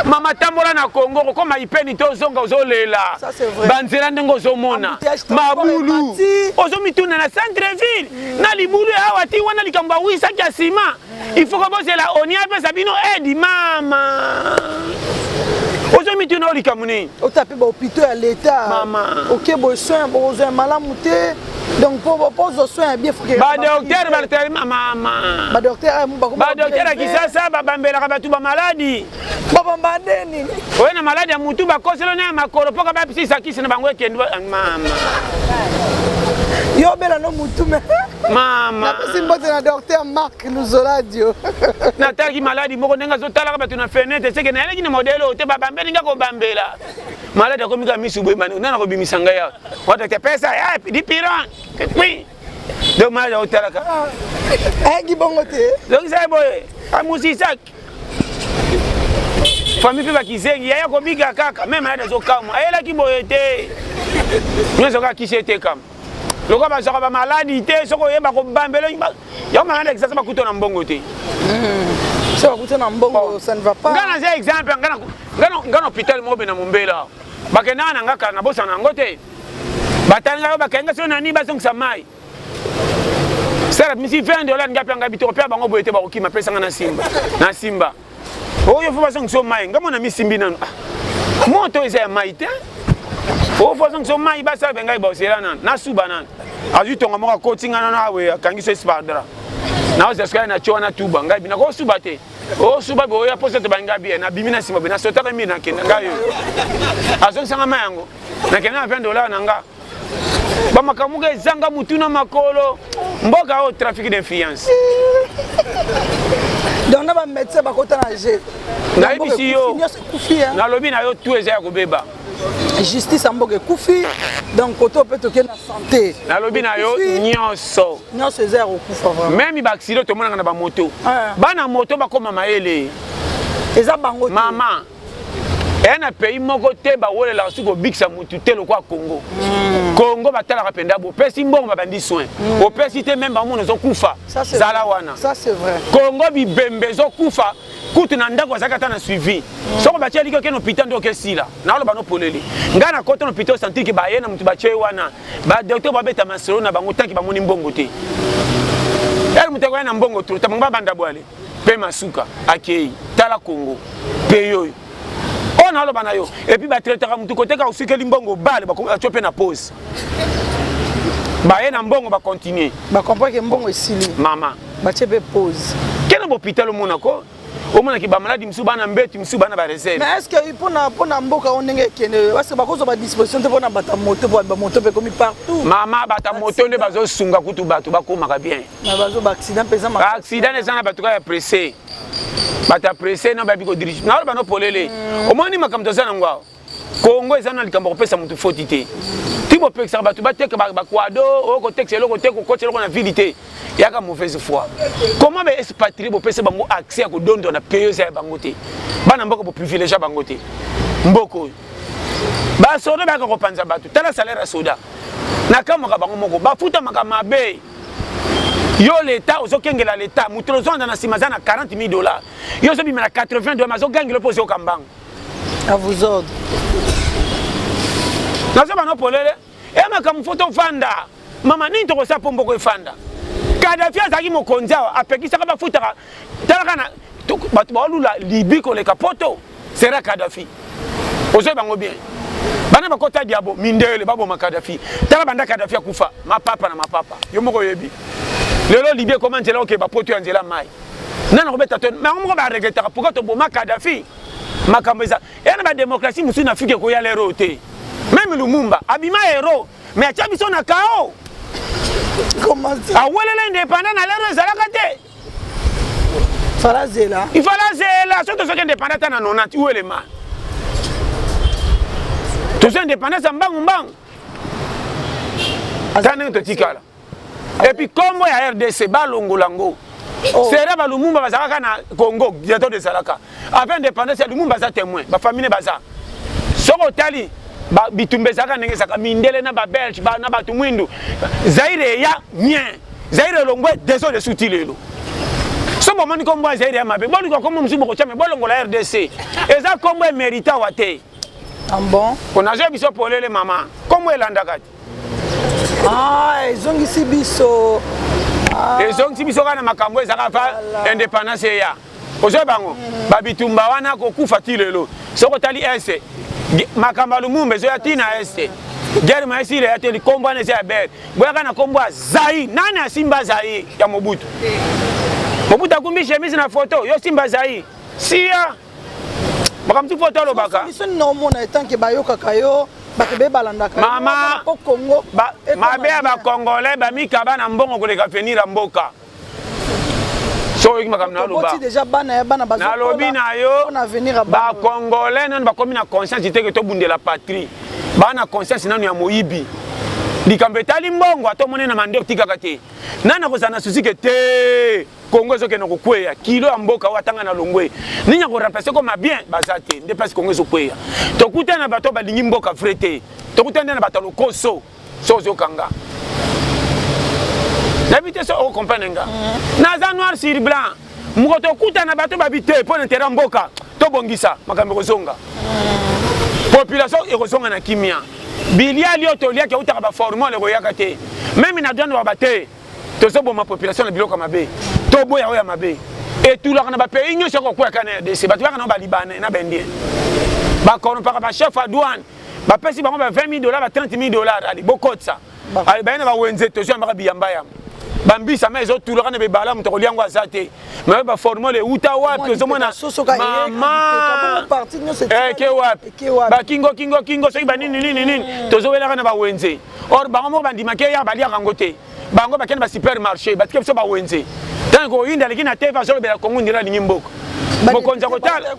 mama tambola na congo kokoma ipeni te ozonga ozolela banzela ndenge ozomona mabulu ozomituna na centre ville mm. na libulu ya awa ti wana likambo awisaki ya nsima mm. il faut kobozela oni apesa bino aide mama ozomituna oyo likambo nini ota mpe bahôpitaux ya leta mama oke boye soin bokozwa ya malamu te donc po po ozwa soin ya bien faut ba docteur ba tellement mama ba docteur eh, ba docteur ya Kisasa babambelaka bato ba maladi babamba nde nini oye na maladi ya mutu bakoselo na ya makolo mpo ka bapesisa kisi na bango ekende mama yo obela no mutu me mama napesi mbote na docteur Marc Luzoladio natalaki maladi moko ndenge azotalaka bato na fenetre seke nayelaki na modele oyo te babambeli nga kobambela maladi akomi kaka misu boye nani akobimisa ngai awa watete pesa eh, dipiron oui donc maladi akotalaka ayaki bongo te zongisa ye boye amusisak famille mpe bakizengi yaya kobika kaka me maladi azokamwa ayelaki boye te nyonso kaka kisi etekama lokola bazwaka bamaladi te soki oyeba kobambela yango maladi ya kisasa bakuta na mbongo te hmm. soki bakuta na mbongo ça ne va pas nga naza exemple nga na hôpital moko bena mombela bakendaka na nga kala nabosana yango te batali ngai bakangi nga soki nani bazongisa mai sala misi 20 dollar nga mpe ngai bitoko mpe bango boye te bakokima pesa nga na simba na simba oyo fo bazongisa yo mai nga mona misimbi nanu ah, moto eza ya mai te oyo fo azongisa yo mai basala be ngai bozela nanu nasuba nanu azwi tonga moko akoti nga nanu awe akangi so espardra naozela soki na tio wana tuba ngai bina kosuba te osuba boye oya posa to bangai bien nabimi na nsima boye nasotaka mire nakenda ngai oyo azongisanga mai yango nakenda na 20 dollar na nga bamakambo moko ezanga mutu na makolo mboka oyo trafic d'influence donc na bamédecin bakota na jeu nayebisi yo nalobi na yo tout eza ya kobeba justice ya mboka ekufi donc koto mpe tokei na santé nalobi na yo nyonso nyonso eza ya kokufa vraiment meme baaccident tomonaka na bamoto ah. bana moto bakoma mayele eza bango mama eya na pays moko te bawelelaka soki kobikisa motu te lokola congo mm. congo batalaka mpenza bopesi mbongo babandi soin mm. opesi te meme bamona ozokufa zala wana congo bibembe ezokufa kutu na ndako azalaki ata na suivi mm. soko batie liki oke na hôpital nde okesila naoloba no polele ngai nakota na hôpital sentir ke baye na motu batie wana badocteur babeta masolo na bango tanki bamoni mbongo te ere moto akoya na mbongo trop tabango babanda bwale mpe masuka akei tala congo pays oyo oyo naloba na yo epuis batraitaka motu koteka osukeli mbongo bale batio mpe na pose. Baye na mbongo ba continuer. Ba comprendre que mbongo esili. Mama. Batie pe pause. Kende hôpital omona ko omonaki bamaladi mosusu bana mbetu mosusu bana bareserve. Mais est ce que mpona mpona mboka oyo ndenge ekende parce que bakozwa badisposition te mpona bato ya moto po bamoto mpe ekomi partout. Mama bato ya moto nde bazosunga kutu bato bakomaka bien. Bazo baaccident mpenza. Baaccident eza na bato kaka ya presse. Bato ya presse na bayebi kodirige. Naloba no polele. Omoni makambo toza nango awa. Congo eza na likambo ya kopesa moto foti te. Ti bopekisaka bato bateka bakwado, oyo kotekisa eloko te, kokotisa eloko na ville te. Yaka mauvaise foi. Comment ba expatrié bopesa bango accès ya kodondwa na pays eza ya bango te. Bana mboka boprivilegia bango te. Mboka oyo. Basoda bayaka kopanza bato. Tala salaire ya soda. Nakamwaka bango moko. Bafutamaka mabe. Yo l'etat ozokengela l'etat. Moto ozonda na nsima aza na 40 000 dollars. Yo ozobima na 80 dollars, azogangela mpo ozoyoka mbango. À vous ordres. Nazo bano polele. E makambo fo tovanda. Mama nini tokosala mpo mboko efanda? Kadhafi azalaki mokonzi awa, apekisaka bafutaka. Talaka na bato baolula Libye koleka poto. Sera Kadhafi. Ozoyi bango bien. Bana bakota diabo mindele baboma Kadhafi. Tala banda Kadhafi akufa, mapapa na mapapa. Yo moko oyebi. Lelo Libye ekoma nzela okeba poto ya nzela mai. Nani akobeta to bango moko ba regrettaka pourquoi toboma Kadhafi? Makambo eza ya na ba démocratie mosusu na Afrique ekoya lero oyo te. Même Lumumba abima héros mais atia biso na chaos. Awelela indépendant na lero ezalaka te. Fala zela. Il fallait zela soki tozwaki indépendant ata na 90 où est le mal? Tozwa indépendance ya mbangu mbangu. Ata ndenge totikala. Et puis kombo ya RDC balongola yango. Oh. Sera ba Lumumba bazalaka na Congo bientôt ezalaka. Avant indépendance ya Lumumba aza témoin, ba famille baza. Soki otali ba bitumba ezalaka ndenge ezalaka mindele na ba belge ba na bato mwindu. Zaire eya mien. Zaire elongwe désordre suti lelo. So bomoni kombo ya Zaire ya mabe, boluka kombo mosusu bokotya me bolongola RDC. Eza kombo emerita wa te. Ah bon? Onazo biso polele mama. Kombo elandaka te. Ah, ezongisi biso. Ah. Ezongisi biso kaka na makambo ezalaka fa indépendance eya. Ozwa bango mm. babitumba wana kokufa ti lelo. Soki otali est makambo ya Lumumba ezoya ti na est. Guerre ma esila ya te likombo wana eza ya bere. Boyaka na kombo ya Zaïre. Nani asimba Zaïre ya Mobutu? Mobutu akumbi chemise na photo, yo simba Zaïre. Sia. Makambo tu photo alobaka. Biso nini omona etant que bayokaka yo bato be balandaka mama po Congo ba, mabe ya ba congolais bamikaba na mbongo koleka venir ya mboka. Soki oyoki makambo naloba deja bana ya bana bazo nalobi na yo ba congolais nanu bakomi na conscience te ke tobundela patrie ba na conscience nanu ya moyibi likambo etali mbongo ata omoni na mande otikaka te nani akozala na susi ke te Congo ezokende kokweya kilo ya mboka oyo atanga na longwe nini ya koremplace koma bien baza te nde place Congo ezokweya tokutani na bato balingi mboka vrai te tokutani nde na bato ya lokoso so ozokanga nayebi te so okomprendre nga mm. naza noir sur blanc moko tokutana bato babi te mpo na intérêt ya mboka tobongisa makambo ekozonga mm. population ekozonga na kimia biliali oyo toliaki eutaka baformole ekoyaka te meme na douane baba te tozoboma population na biloko ya mabe toboya oyo ya mabe etulaka na bapays nyonso ya kokwea kaka na rdc bato baka na balibanais na baindien bakorompaka bachef ya douane bapesi bango ba 20 000 dollars ba 30 000 dollars ali bokotisa ali baye na bawenze tozwi yambaka biyamba yamba bambisa ma ezotulaka na bebala moto akolia yango aza te me baformole euta wapi ozomona mama eke wapi bakingo kingo kingo soki banini nini nini tozowelaka na bawenze or bango moko bandimaki eya baliaka yango te bango bakende ba supermarché batike biso bawenze ntango koyinda aleki na tv azolobela kongo ndela alingi mboka mokonzi akotala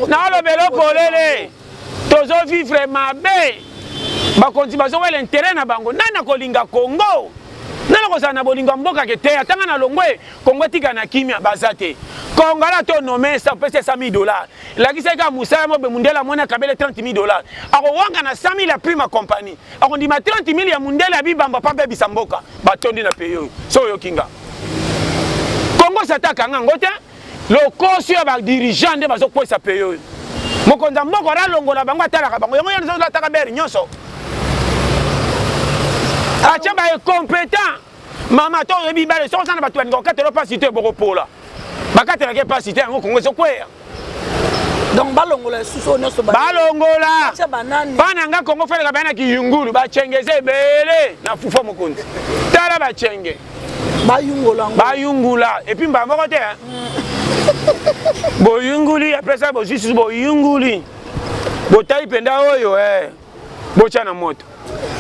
nalobela polele tozovivre mabe bakonzi bazowela intere na bango nani akolinga kongo nani akozala na bolingo ya mboka ke te atanga na longwe kongo etika na kimia baza te kongala to nome opesi 100 000 dollars lakisa ye kaka mosala mobe mundele amoni akabele 30 000 dollars akowanga na 100 000 ya prime ya compagnie akondima 30 000 ya mundele ya bibamba mpo abebisa mboka batondi na pays oyo so oyoki nga kongo sata akanga yango te lokoso ya badirigeant nde bazokwesa pays oyo mokonzi ya mboka wana alongola bango atalaka bango yango yango alataka bere nyonso atya ba incompetent mama to oyebi bale soki oza na bato balinga kokatela mpasi te bokopola bakatelaka mpasi te yango kongo ezokweya. Donc balongola lisusu oyo nyonso balongola bana nga Kongo feleka baya na kiyungulu bacenge eza ebele na fufa mokonzi tala bacenge bayungola bayungula epuis mbala moko te boyunguli apres sa bozwi susu boyunguli botali mpenza oyo eh. botya na moto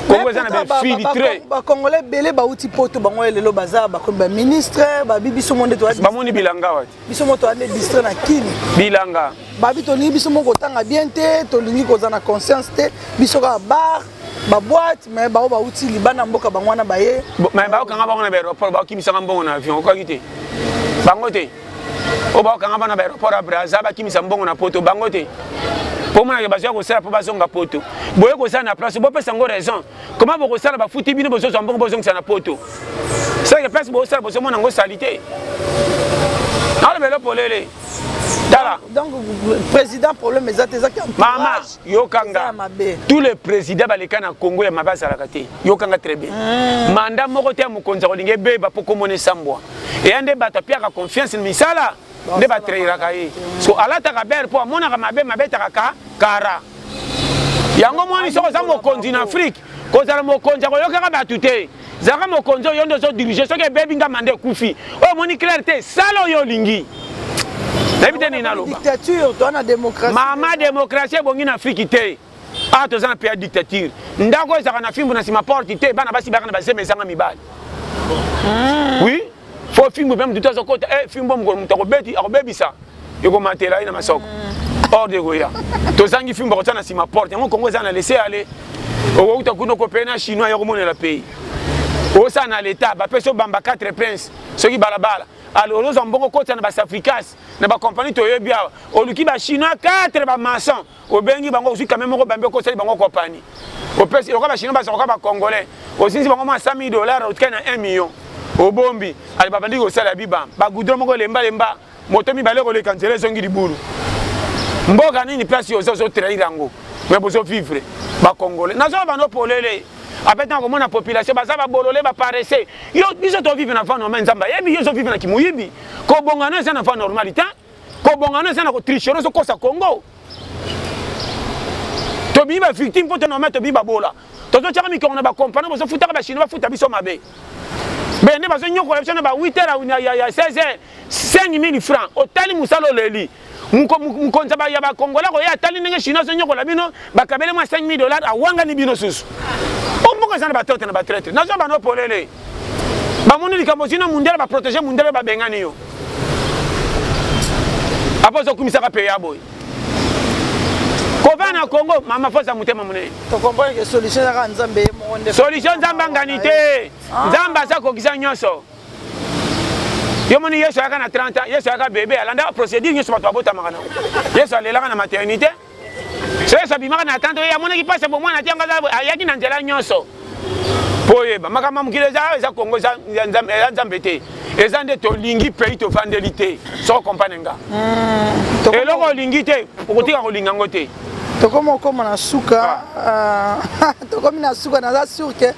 kongo eza na bainfiltre bacongolais ebele bauti poto bango ya lelo baza bakomi baministre babi biso mo nde bamoni bilanga wati biso mo toyande distrait na kini bilanga babi tolingi biso moko kotanga bien te tolingi kozala na conscience te biso kaka bar baboite mais bango bauti libanda mboka bango wana baye mais baokanga bango na baéroport baokimisaka mbongo na avion okaki te bango te oyo baokanga bana baéroport ya braza bakimisa mbongo na poto bango te mpo omonake bazwa kosala mpo bazonga poto boye kosala na place bopesa yango raison koma bokosala bafuti bino bozozwa mbongo bozongisa na poto seke place bosala bozomona yango salite nalobelo polele tala donc président problème eza te ezaki mama yokanga tous les présidents baleka na congo ya mabe azalaka te yokanga très bien mm. mandat moko te ya mokonzi akolinga ebeba mpo komona esambwa eya nde bato apiaka confiance na misala nde batrairaka ye so alataka bere mpo amonaka mabe mabe etaka ka kara yango moni soki oza mokonzi na afrike kozala mokonzi akoyokaka bato te zalaka mokonzi oyo nde ozodirige soki ebebi nga manda ekufi oyo omoni claire te sala oyo olingi nayebi te nini naloba mama démocratie ebongi na afrike te awa toza na pays ya dictature ndako oyo ezalaka na fimbu na nsima porte te bana basi bayaka na bazemi ezanga mibali hmm. oui fo fimbu mpe motu te azokota e eh, fimbu mokolo moto akobeti akobebisa ekomatela ye na masoko hmm. ordre ekoya tozangi fimbu akotia na nsima porte yango kongo eza na laisse aller okouta kuna okopeye na chinois ya komonela pays osala na leta bapesi obamba 4 prince soki balabala alors ozwa mbongo kotisa na basafricas na bakompagnie toyebi awa oluki bachinois 4 bamaçon obengi bango ozwi kame moko bambi okosali bango kopani opesi lokola bachinois bazalaka bacongolais osinzi bango mwa 100 000 dollars otikali na 1 million obombi ale babandi kosala bibamba bagoudron moko lembalemba moto mibale koleka nzela ezongi libulu mboka nini place oza ozotrahir yango me bozovivre bacongolais nazoba bano polele apres ntango komona population baza babolole baparese yo biso tovivre na vent normal nzambe ayebi yo ozovivre na kimoyibi kobongana eza na vent normal te Kobonga no eza na ko tricher ozo kosa Congo. Tobimi ba victime mpo to normal tobimi babola. Tozotyaka mikongo na ba compagnie bozofutaka ba chinois bafuta biso mabe. Bende bazonyokola biso na ba 8 heures ya, ya 16 heures 5000 francs otali mosala oleli mokonzi ya bakongola koya atali ndenge chinois azonyokola bino bakabeli mwa 5000 dollars awangani bino susu omboka eza na batote na batraitre nazwa bano polele bamoni likambo ozwi na mundele baprotege mundele babengani yo apo ozokumisaka pe ya boye kovanda na congo mama foza motema monene solution nzambe angani te ah. nzambe aza kokisa nyonso yo moni yesu ayaka na 30 ans yesu ayaka bebe alandaka procédure nyonso bato babotamaka na yesu alelaka na maternité So Yesu abimaka na tante oyo amonaki mpasi ya bomwana te yango ayaki na nzela nyonso mpo oyeba makambo ya mokili eza eza kongo eza nzambe te eza nde tolingi pays tovandeli te soko kompane nga hmm, eloko olingi te okotika kolinga yango te tokomi okoma na suka ah. euh, tokomi na suka naza sur ke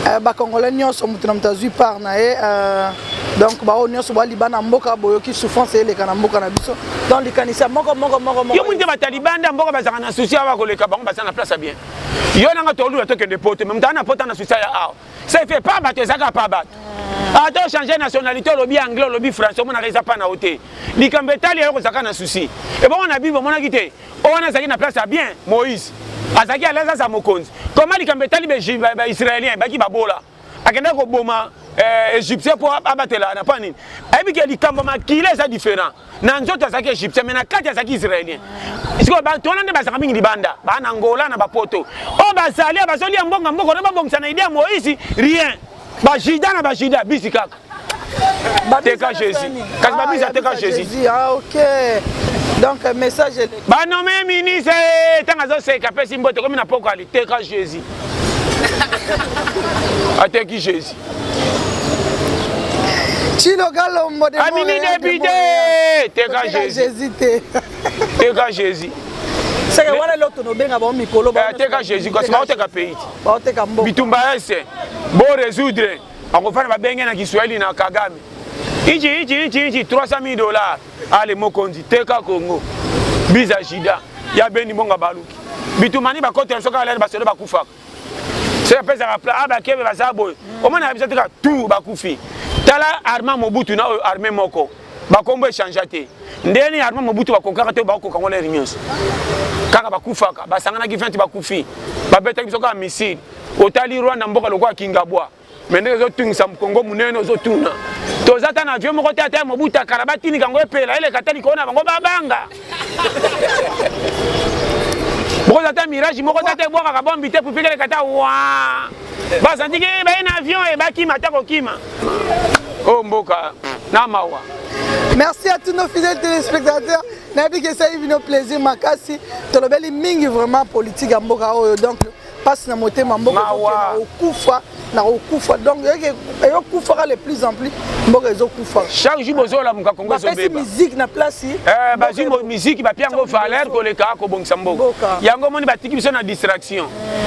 euh, bacongolais nyonso moto na moto azwi part na ye euh, donc baoyo nyonso baliba na mboka boyoki souffrance eleka na mboka na biso donc likanisi ya moko moko moko moko yo munte batalibanda mboka bazalaka na souci awa koleka bango baza na place ya bien yo nanga tolula tokende poto me moto ana poto na souci ya awa ça fait pas bato ezalaka pa bato ata ochange nationalité olobi anglais olobi français omonaka eza pa na yo te likambo etali ya yo kozalaka na souci ebongo na bible omonaki te oyo wana azalaki na place ya bien moïse azalaki alaise aza mokonzi koma likambo etali baisraélien baki babola akendaki koboma eh, égyptien mpo abatela na mpo nini ayebi ke likambo makila eza différent na nzoto azalaki égyptien mais na kati azalaki israélien sikoyo bato wana nde bazalaka mingi libanda baa na angola na bapoto oyo bazali bazolia mbongo mboka na babongisa na ide ya moïse rien bajuda na bajuda bisi kaka teka jésus kasi ah, babisi ateka jésus ah, ok donc euh, message banome ministre ntango azoseka apesi mbote komi na poko ali teka jésus ateki jésus Chilo Galombo de Amini député teka Jésus te teka Jésus seke wana eloko tonobenga bango mikolo eh, teka Jésus kasi baoteka pays baoteka mboka bitumba ese bo résoudre akofanda babenge na kiswahili na Kagame ichi ichi ichi ichi 300 000 dollars ale mokonzi teka Congo. Biza Juda ya beni bonga baluki. Bitumani bakotela biso kaka lere basoda bakufaka. Soki apesaka pla ah bakebe baza boye. Omona biso tika tout bakufi. Tala Armand Mobutu na oyo armée moko. Bakombo echangea te. Ndeni Armand Mobutu bakokaka te bakoka ngo lere nyonso. Kaka bakufaka, basanganaki 20 bakufi. Babetaki biso kaka missile. Otali Rwanda mboka lokola Kingabwa. Me ndenge ezotungisa Kongo monene ozotuna. Toza ata na avion moko te ata ya Mobutu akala batinika yango epela eleka ata likolo na bango babanga. Bokoza ata mirage moko te ata ebwakaka bombi te pupike eleka ata wa. Basantiki baye na avion e bakima ata kokima. Oyo mboka na mawa. Merci à tous nos fidèles téléspectateurs. Nayebi ke esali bino plaisir makasi. Tolobeli mingi vraiment politique ya mboka oyo donc pasi na motema mboka okufa na kokufa donc eyokufaka le plus en plus mboka ezokufa chaque jour bozolamuka kongo ezobeba musique na place eh, bazwi musique bapia yango valeur koleka kobongisa mboka yango omoni batiki biso na distraction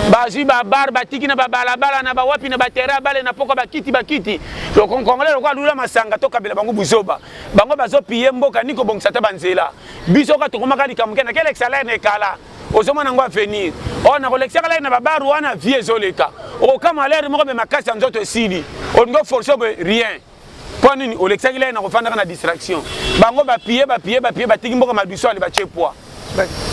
bazwi babar batiki na babalabala na bawapi na baterrain ya bale na pokwa bakiti bakiti congolais lokola lula masanga tokabela bango buzoba bango bazopiye mboka ni kobongisa ata banzela biso kaka tokomaka likambo ke nakelekisa lere na ekala ozomona yango avenir oyo oh, nakolekisaka lere na babar wana vie ezoleka okokamwa lere moko be makasi ya nzoto esili olingi oforce boye rien mpo nini olekisaki lere na kofandaka na distraction bango bapiye bapiye bapiye batiki mboka maduso ale batie poids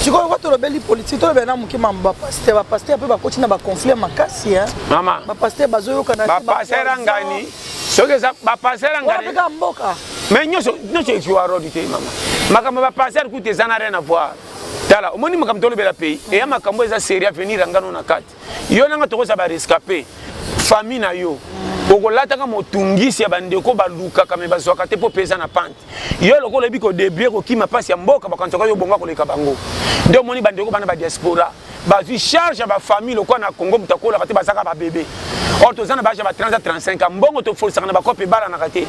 sikoyo ko tolobeli politike tolobela na moke mambo bapaster bapaster mpe bakoti na baconflit makasi mama bapaster bazoyokana bapaster angani soki eza bapaster angani mboka mais nyonso nyonso ezwa rodi te mama makambo bapaster kutu eza na rien à voir tala omoni makambo tolobela pays eya makambo eza serie avenir ya ngano na kati yo nanga tokozala barescape famille na yo okolataka motungisi ya bandeko balukaka me bazwaka te mpo mpe eza na pante yo lokola oyebi kodebrie kokima mpasi ya mboka bakanisaka yo bonga koleka bango nde omoni bandeko bana badiaspora bazwi charge ya bafamille lokola na congo moto akolaka te bazaka babebe or toza na baage ya ba 30 35 ans mbongo tofolisaka na bakope ebalanaka te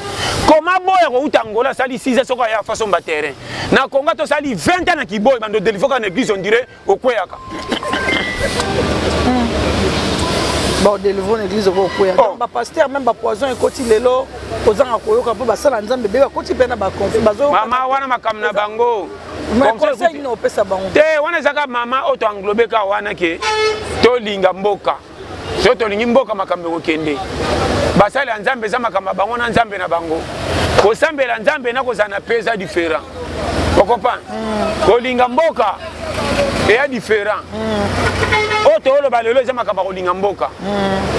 koma boya kouta angola asali 6 ans soko aya fasomba terrain na congo tosali 20 ans na kiboyi bando delivre kaka na église on dirait okweyaka bon delivre na église okokweya oh. bapasteur même bapoison ekoti lelo kozanga koyoka mpo basala nzambe be bakoti mpe na baconflit mama wana makambo na bango conseil nini opesa bango te wana ezaka mama oyo toenglobe kaka wana ke tolinga mboka soki tolingi mboka makambo ekokende basali ya nzambe eza makambo ya bango na nzambe na bango kosambela nzambe na kozala na pe eza différent okomprendre mm. kolinga mboka eya différent mm. oyo tooloba lelo eza makambo ya kolinga mboka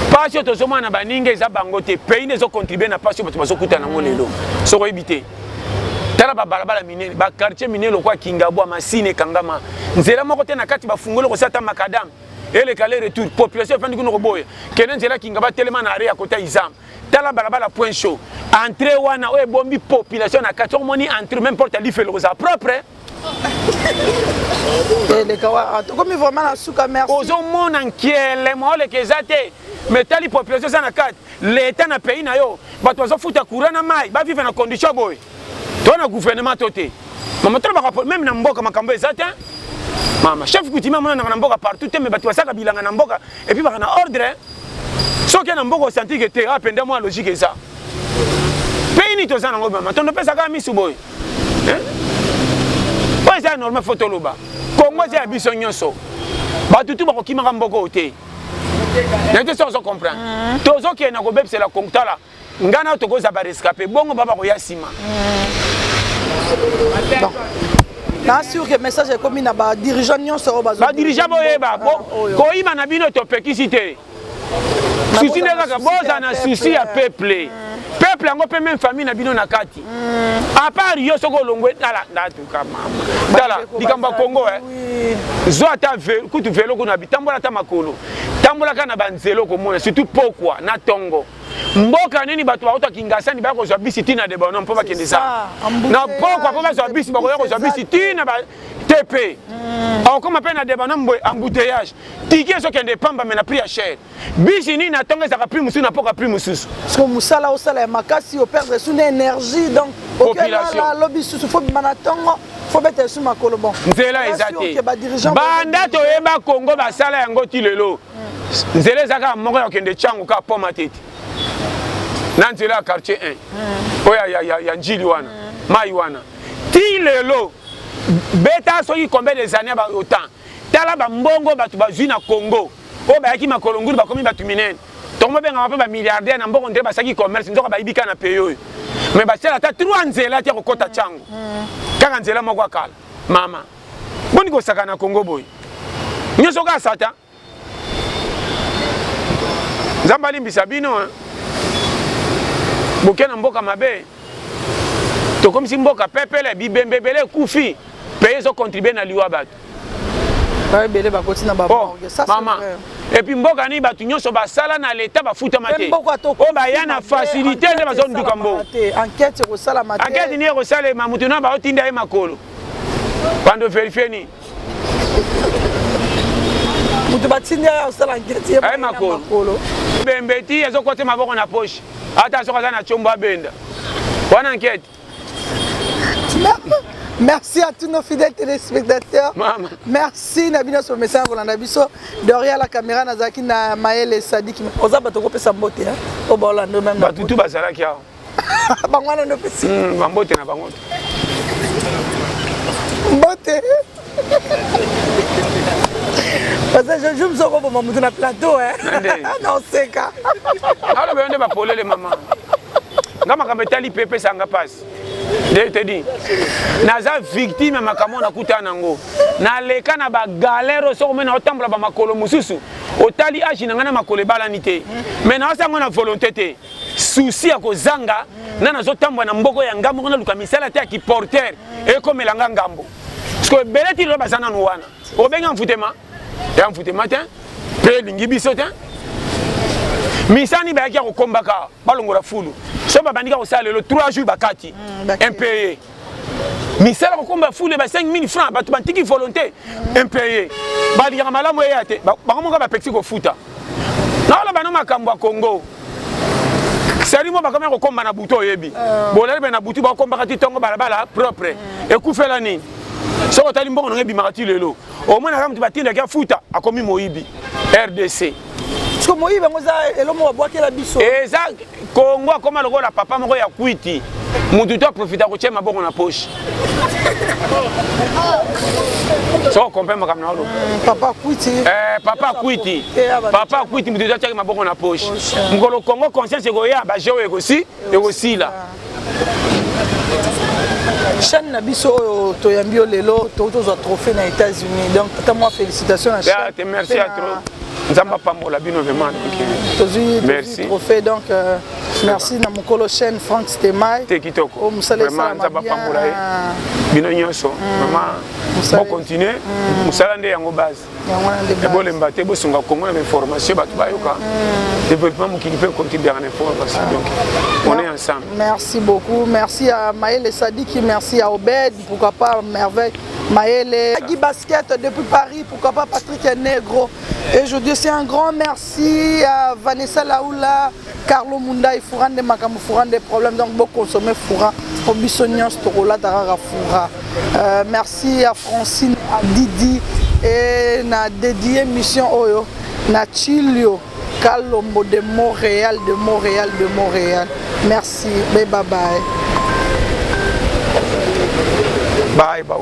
mpasi mm. oyo tozomona na baninga eza bango te pays nde ezocontribue na mpasi oyo bato bazokutana yango lelo soki oyebi te tala babalabala minene bakartier minene lokola kingabwa masine ekangama nzela moko te na kati bafungoli kosala ata makadame eleka aller retour population efandi kuna koboya kende nzela kinga batelema na arret ya kota izam tala balabala point chaud entrée wana oyo ebombi population na kati omoni entrée même porte ya lifelo kozala propre eleka wa tokomi vraiment na suka merci ozomona nkiele maoleka eza te mais tali population eza na kati leta na pays na yo bato bazofuta courant na mai bavivre na condition boye to na gouvernement to te mama tolobaka meme na mboka makambo eza te mama chef coutumier amonanaka na mboka partout te me bato basaka bilanga na mboka epuis baka na ordre soki na mboka osanti ke te apenda ah, mwa logique eza pays nini toza nango mama tondo opesaka misu boye oyo eza normal fo toloba kongo eza ya biso nyonso bato tu bakokimaka mboka oyo te naye te soki ozo comprendre mm. tozokende na kobebisela kongo tala Nga na tokoza ba rescapé bongo ba bakoya nsima. Bon. Na sûr que message ekomi na ba dirigeants nyonso oyo bazo ba dirigeants boyeba ah, koyiba na bino topekisi te. Souci nde kaka boza na souci ya peuple. Mm. Peuple yango mpe meme famille na bino na kati. Mm. À part yo soki olongwe tala ndatuka mama. Tala likambo ya Congo eh. Zwa ata kutu velo kuna bitambola ata makolo. Tambolaka na banzela okomona surtout pokwa na tongo. Mboka nini bato bauta Kingasani baya kozwa bisi ti na Debonhomme mpo bakende za na pokwa mpo bazwa bisi bakoya kozwa bisi ti na ba TP hmm. akokoma mpe na Debonhomme boye embouteillage tike ezokende pamba me na prix ya cher bisi nini na ntongo ezalaka prix mosusu na poka prix mosusu parce que mosala osala ya makasi operdre su na énergie donc population lobi susu fo bima na ntongo fo beta su makolo bon nzela eza te banda toyeba Congo basala yango ti lelo nzela eza kaka moko ya kokende Tshangu kaka pont Matete na nzela ya quartier 1 mm. oyo ya, ya, ya, ya Njili wana mm. mai wana ti lelo. Beta soki combien des années ba autant. Tala ba mbongo bato bazwi na Congo. Oyo bayaki makolo ngulu bakomi bato minene. Tongo bengaka mpe ba milliardaire na mbongo nde basaki commerce nzoka bayibi kaka na pays oyo. Mais basala ata trois nzela te kokota Tshangu. Kaka nzela moko ya kala. Mama. Boni kosaka na Congo boye. Nyoso kaka Satan. Nzambe alimbisa bino hein. Boke na mboka mabe. Tokomisi mboka pepele, bibembe ebele ekufi. Pays ezo contribuer na liwa bato. Ba ebele bakoti na ba oh, morgue. Ça c'est vrai. Et puis mboka nini bato nyonso basala na leta bafutama te. Oyo baya na facilité nde bazonduka mbongo. Enquête ekosalama te. Enquête nini ekosalema moto na baotinda ye makolo. Bando verifier nini? Moto batindi ye osala enquête ye makolo. Bembe ti ezokota maboko na poche. Ata soki aza na chombo abenda. Wana enquête. Merci à tous nos fidèles téléspectateurs. Mama. Merci na bino sur message kolanda biso. Derrière la caméra nazalaki na Maël Sadiki. Oza bato kopesa mbote hein. O ba olando même. Bato tout bazalaki awa. Bango wana ndo pesi. Ba mbote na bango. Mbote. Parce que je joue soko boma mutu na plateau hein. Na oseka. Aloba yo nde ba polele mama. Nga makambo etali pe epesaka nga pasi. Nde te di. Naza victime ya makambo nakutana nango. Naleka na ba galère oyo soki omoni naotambola ba makolo mosusu otali age na ngai na makolo ebalani te. Mais naosala yango na volonté te. Souci ya kozanga na nazotambola na mboko ya ngambo moko naluka misala te ya ki porteur ekomela nga ngambo. Parce que ebele ti lelo baza nanu wana. Obenga mfutema? Ya mfutema te. Pe elingi biso te. Misani bayaki ya kokombaka balongola fulu. So babandi kaka kosala lelo 3 jours bakati. Impayé. Misala kokomba fulu ba 5000 francs bato bantiki volonté impayé. Balingaka malamu eya te. Bango moko bapekisi kofuta. Naoloba no makambo ya Congo. Seri mo bakomi kokomba na butu oyebi. Bolali be na butu bakombaka ti tongo balabala propre. Ekufela nini? Soki otali mbongo nanga ebimaka ti lelo. Omonaka moto batindaki afuta akomi moyibi. RDC. Parce que moyibi yango eza eloko moko babwakela biso. Eza Congo akoma lokola papa moko ya kwiti. Mutu to aprofita kotia maboko na poche. Soko comprendre makambo na oloba. Papa kwiti. Papa kwiti. Papa kwiti mutu to atiaki maboko na poche. Mokolo Congo conscience ekoya ba jeu ekosi ekosila. Chaîne na biso oyo toyambi yo lelo tozwa trophée na États-Unis. Donc tata moi félicitations na chaîne. Te merci à trop. Nzambe apambola bino vraiment. Donc, tozwi merci. Trophée donc merci na mokolo chaîne Franck Stemay. Te kitoko. O musala vraiment Nzambe apambola ye. Bino nyonso vraiment bo continuer musala nde yango base. Ebolemba te bosunga Congo na information bato bayoka. Développement mokili pe contribuer na information. Donc on est ensemble. Merci beaucoup. Merci à Maël Sadiki, merci à Obed, pourquoi pas Merveille Maël Guy Basket depuis Paris, pourquoi pas Patrick Negro. Et je dis c'est un grand merci à Vanessa Laoula, Carlo Munda et Fouran de Makamou, Fouran des problèmes. Donc beaucoup consommer Fouran, pour Bissonian, Storola, Tarara Foura. Merci à Francine, à Didi et na dédié mission Oyo, na Chilio Kalombo de Montréal, de Montréal, de Montréal. Merci, bye bye bye. Bye bye.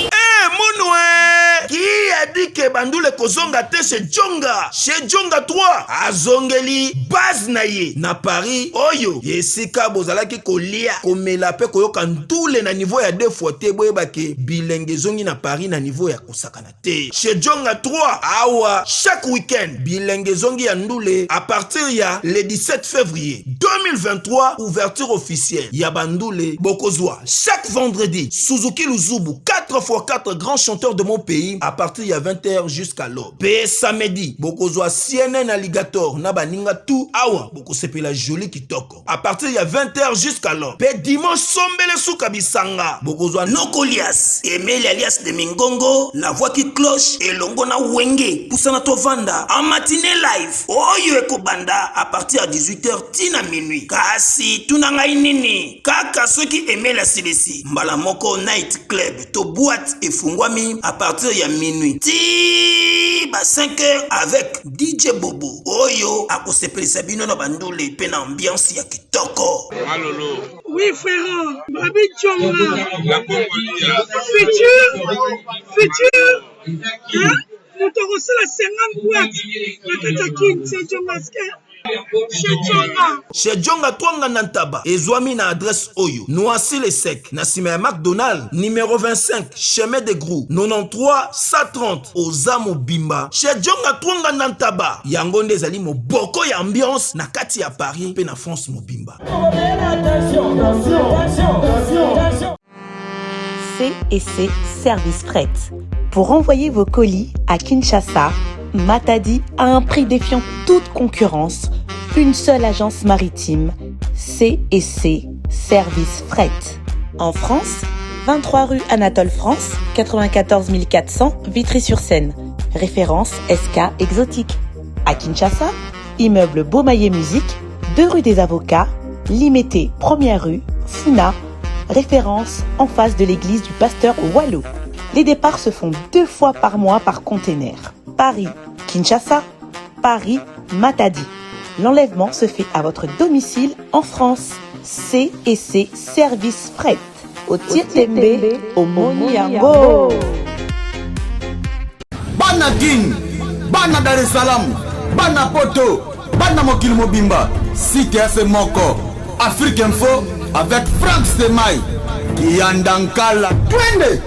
Eh, Munwe! Qui a dit que Bandule kozonga te chez Djonga? Chez Djonga 3, azongeli base na ye na Paris oyo esika bozalaki kolia, komela pe koyoka ndule na niveau ya 2 fois te boyeba ke bilenge ezongi na Paris na niveau ya kosakana te. Chez Djonga 3, awa chaque week-end bilenge ezongi ya ndule à partir ya le 17 février 2023 ouverture officielle ya bandule bokozwa chaque vendredi Suzuki Luzubu 4x4 grand chanteur de mon pays à partir ya 20h jusqu'à l'aube. Pe samedi bokozwa CNN Alligator na baninga tout awa bokosepela joli kitoko à partir ya 20h jusqu'à l'aube. Pe dimanche sombele suka bisanga bokozwa Nokolias Emeli alias de Mingongo la voix qui cloche elongo na Wenge pusana tovanda en matinée live oyo ekobanda à partir ya 18h ti na minuit. Kasi tuna ngai nini kaka soki Emeli asilisi mbala moko night club to boîte efungwami à partir ya minuit ti Ti ba 5 heures avec DJ Bobo oyo akosepelisa bino na bandule mpe na ambiance ya kitoko. Malolo. Oui frère, Babi Djonga. Futur, futur, hein? Moto akosala 50 boîte na kati ya kin, c'est Djonga Chez Djonga. Chez Djonga Twanga na Ntaba ezwami na adresse oyo Noisy le Sec na nsima ya McDonald numéro 25 chemin de Grou 93 130 oza mobimba Chez Djonga Twanga na Ntaba yango nde ezali moboko ya ambiance na kati ya Paris mpe na France mobimba. C et C Service Fret. Pour envoyer vos colis à Kinshasa, Matadi à un prix défiant toute concurrence, une seule agence maritime, C et C Service Fret. En France, 23 rue Anatole France, 94 400 Vitry-sur-Seine. Référence SK Exotique. À Kinshasa, immeuble Beaumaillé Musique, 2 rue des Avocats, Limété, première rue, Funa, référence en face de l'église du pasteur Wallo. Les départs se font deux fois par mois par container. Paris, Kinshasa, Paris, Matadi. L'enlèvement se fait à votre domicile en France. C et C Service Fret. Au Tietembe, au Moniango. Bana Kin, bana Dar es Salaam, bana Poto, bana mokili mobimba, site ya se moko, Afrique Info avec Frank Stemay, Kiyanda Nkala, twende!